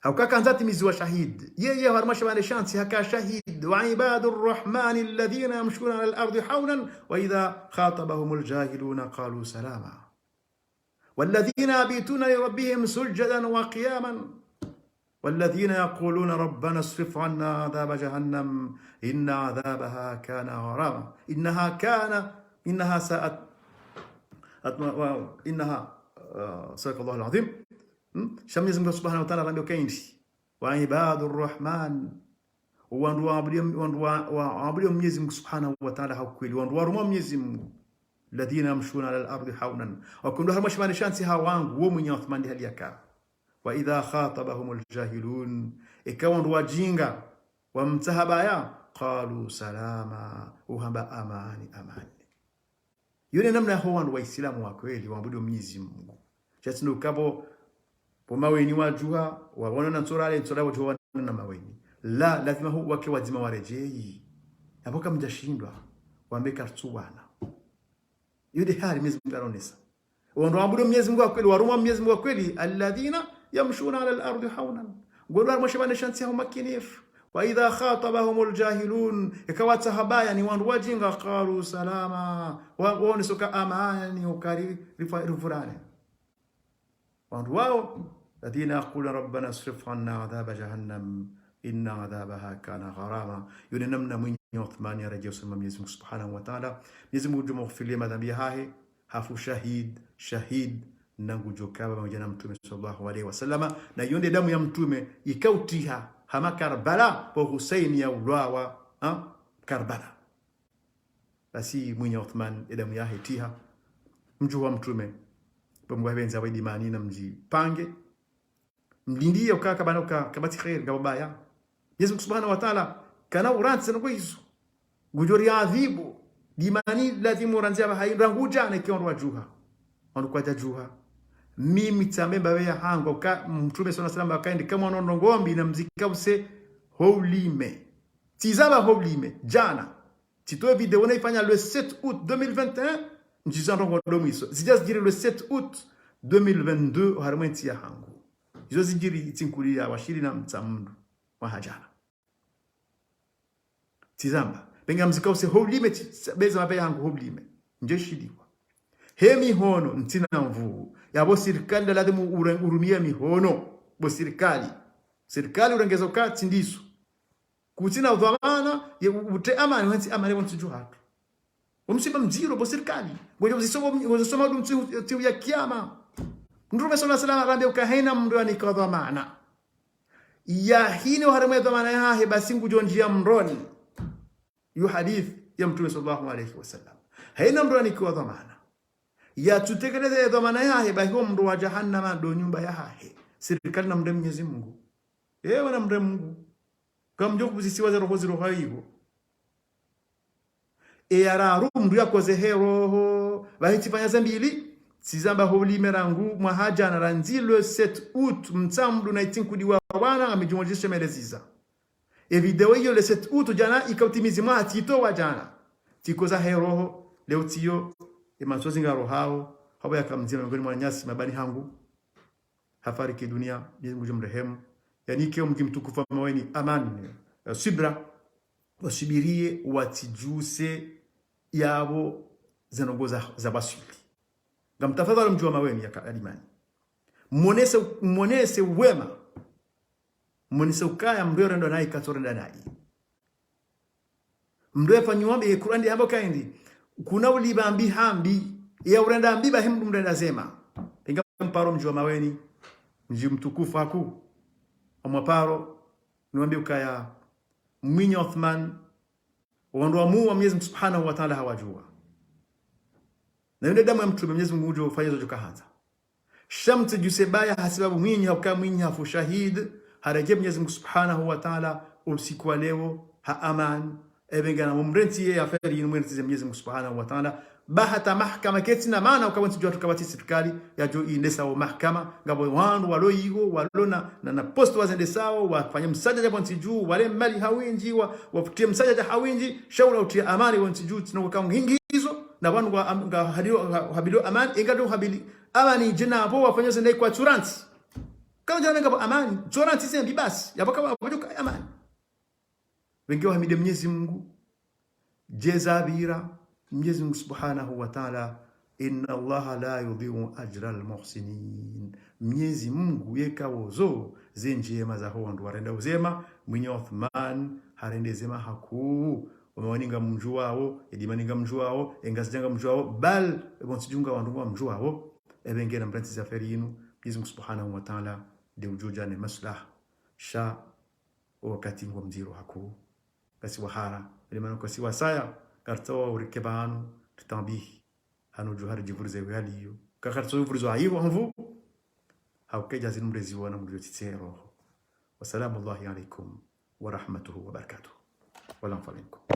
Hauka kandza timiziwa shahid. Yeye harimwa shipvandre sha ntsi haka shahid. وعباد الرحمن الذين يمشون على الأرض هونا وإذا خاطبهم الجاهلون قالوا سلاما. والذين يبيتون لربهم سجدا وقياما. والذين يقولون ربنا اصرف عنا عذاب جهنم إن عذابها كان غراما. إنها كان، إنها ساءت، أت-، و-، إنها، آه، صدق الله العظيم. Hmm? Sha Mwenyezi Mungu Subhanahu wa Ta'ala arambe uka indi. وعباد الرحمن. Wandru waabudio, wandru wa, wa, waabudio Mwenyezi Mungu Subhanahu wa Ta'ala ha ukweli. Wandru warumwa Mwenyezi Mungu. الذين يمشون على الأرض هونا. Wakao ndo harimwa shipvandre sha ntsi ha wangu, wo mwinyi Uthman ndi hali yaka. وإذا خاطبهم الجاهلون. Eka wandru wajinga, wamtsaha baya, قالوا سلاما. Uhamba amani, amani. Yo ne namna yaho wandru wa Islamu wa kweli, waabudio Mwenyezi Mungu. Sha tsi ndo uka pvo, pvo maweni wadjuha, wawono na ntsorale, ntsorale wadjuha wana na maweni. La, lazima hu wake wadzima waredjeyi. Yapvo kamdjashindwa, wambe kartsu wana. Yo nde hali Mwenyezi Mungu aronesa. Wandru waabudio Mwenyezi Mungu wa kweli, warumwa Mwenyezi Mungu wa kweli, الذين يمشون على الأرض هونا. Ngwendo harimwa shipvandre sha ntsi ha umakinifu. وإذا خاطبهم الجاهلون. Eka watsaha baya ni wandru wajinga, قالوا سلاما. Wa, waoneso uka amani ukari rifa-, rivurane. Wandru wao, الذين يقولون ربنا اصرف عنا عذاب جهنم إن عذابها كان غراما. Yo ne namna mwinyi Uthman yaredjeyi usoni mwa Mwenyezi Mungu Subhanahu wa Ta'ala. Mwenyezi Mungu ngudjo mghufiriya madhambi yahahe, hafu shahid, shahid, na ngudjo kaya pvamwedja na Mtrume swallallahu alayhi wa sallama, na yo nde damu ya Mtrume ikao utiha hama Karbala, pvo Husaini yaulwawa, ha? Karbala. Basi mwinyi Uthman, edamu yahe itiha. Mdjuhu wa Mtrume. Pvo mngwa hepvendza wa Dimani na mdjipange. Mlindi ya uka kabana uka kapvatsi kheri, ngapvo baya. Mwenyezi Mungu Subhanahu wa Ta'ala, kana urantsi na kwezo. Ngudjo riadhibu. Dimani lazimu urantsi ya bahai, rangu djana ike wandru wadjuha. Wandru kwadjadjuha. Mimi tsambe mbapve yahangu, uka Mtrume swallallahu alayhi wa sallam, uka indi kamwa nono ngombi na mzika use ho ulime. Tsizamba ho ulime, djana. Tsitowe video naifanya le sept août deux mille vingt et un, ndjiza ndrongo ndo mwiso. Zidja zidjiri le sept août deux mille vingt-deux, oharimwa entsi yahangu. Izo zidjiri itsinkuli ya washiri na mtsamdu mwaha djana. Tsizamba. Pvenge mzika use ho ulime, tsi-, tsa-, beza mbapve yahangu ho ulime. Ndjeshiliwa. He mihono, ntsina nvuu. Yapvo sirikali nda lazimu ure-, urumie mihono. Bo sirikali. Sirikali urengeza uka tsi ndizo. Kutsina udhwamana, ye u-, utre amani, wentsi amani, wentsi dju hatru. Wo msiba mdziro, bo sirikali. Ngwedjo uzisoma, ngwedjo uzisoma ndo mtsihu, tsihu ya kiyama. Mtrume swallallahu alayhi wa sallam arambe uka haina mndru yanikwa dhwamana. Yahini oharimwa edhwamana yahahe basi ngudjo ndjia mroni. Yo hadith ya Mtrume swallallahu alayhi wa sallam. Haina mndru yanikwa dhwamana. Yatsutekeleza edhwamana yahahe bahi wo mndro wa jahannama ndo nyumba yahahe. Sirikali na mndre Mwenyezi Mungu. Ewa na mndre Mungu. Kamdjo kubuzisiwa ze roho ziroha iho. Eya raru mndru yakoze he roho. Bahi tsifanya ze mbili. Tsizamba ho ulime rangu mwaha djana randzi le sept août. Mtsamdu na itsinkudi wa wana ngamidjumodjishe meleziza. E video iyo le sept août djana ika utimizi mwaha tsitowa djana. Tsikoza he roho. Leo tsiyo, e matsozi ngarohao, hapvo yaka mdzima miongoni mwa wananyasi mabani hangu, hafariki dunia, Mwenyezi Mungu ngudjo mrehemu. Yanike omdji mtukufu wa Maweni amani, eh, subira, wasubiriye, watsidjuse yapvo ze ndrongoo za, za waswili. Ngamtafadhali mdji wa Maweni yaka Adimani. Monese, monese wema. Monese ukaya mndru yorendwa nayi katsorendwa nayi. Mndru yafanyiwa mbi, ye Kur'ani yamba kaindi, kuna ulipva mbi ha mbi, ya urenda mbi bahi mndru mrenda zema. Inga mparo mdji wa Maweni, mdji mtukufu hakuu. Omwaparo, niwambe ukaya Mwinyi Othman, wandru wamuwa Mwenyezi Mungu Subhanahu wa Ta'ala hawadjuwa. Na yinde damu ya mtrume Mwenyezi Mungu ngudjo fanya zo djo kahandza. Sha mtsidjuse baya hasibabu Mwinyi hauka Mwinyi hafu shahid, haredjei Mwenyezi Mungu Subhanahu wa Ta'ala usiku wa leo ha amani. Ebe ngena mumrentsi ye affaire yinu mrentsi ze Mwenyezi Mungu Subhanahu wa Ta'ala. Ba hata mahakama ketsina maana uka pvontsi dju hatru kapvatsi sirikali yadjo indesa wo mahakama. Ngapvo wandru walo iho, walo na, na, na poste wazendesao, wafanya msadjadja pvontsi dju, wale mali ha windji, wa, wafutiye msadjadja ha windji, sha ula utiya amani pvontsi dju, tsi ndrongoo ka ngingizo, na wandru wa am-, nga haliyo, ha-, habiliyo amani, inga ndo habili amani djena pvo wafanya zendai kwatsu rantsi. Kama djana ngapvo amani, tsu rantsi ze mbi basi, yapvo kama pvo djuka amani. Wenge wahamide Mwenyezi Mungu, djeza pvira, Mwenyezi Mungu Subhanahu wa Ta'ala, إن الله لا يضيع أجر المحسنين. Mwenyezi Mungu yeka wozo ze ndjema zaho wandru warenda uzema, Mwinyi Othman, harende zema hakuu, Wamaweni ngamdjuwao, Edimani ngamdjuwao, Engazidja ngamdjuwao, bal, epvontsi dju nga wandru ngamdjuwao, ebe ngena mrentsi ze affaire yinu, Mwenyezi Mungu Subhanahu wa Ta'ala, nde udjo dja ne maslaha. Sha, o wakati ngwa mdziro hakuu. Ngasi wahara. Ndo mana ngasi wasaya. Kartsaha urike pvanu. Tutambihi. Hanu dju hari djivurize wehali iyo. Ka kartsaha uvurizo ayivo hanvu. Hauka dja zinu mrezi wana mdjo tsitse roho. Wasalamu Allahi alaikum. Wa rahmatuhu wa barakatuh. Wala mfalinko.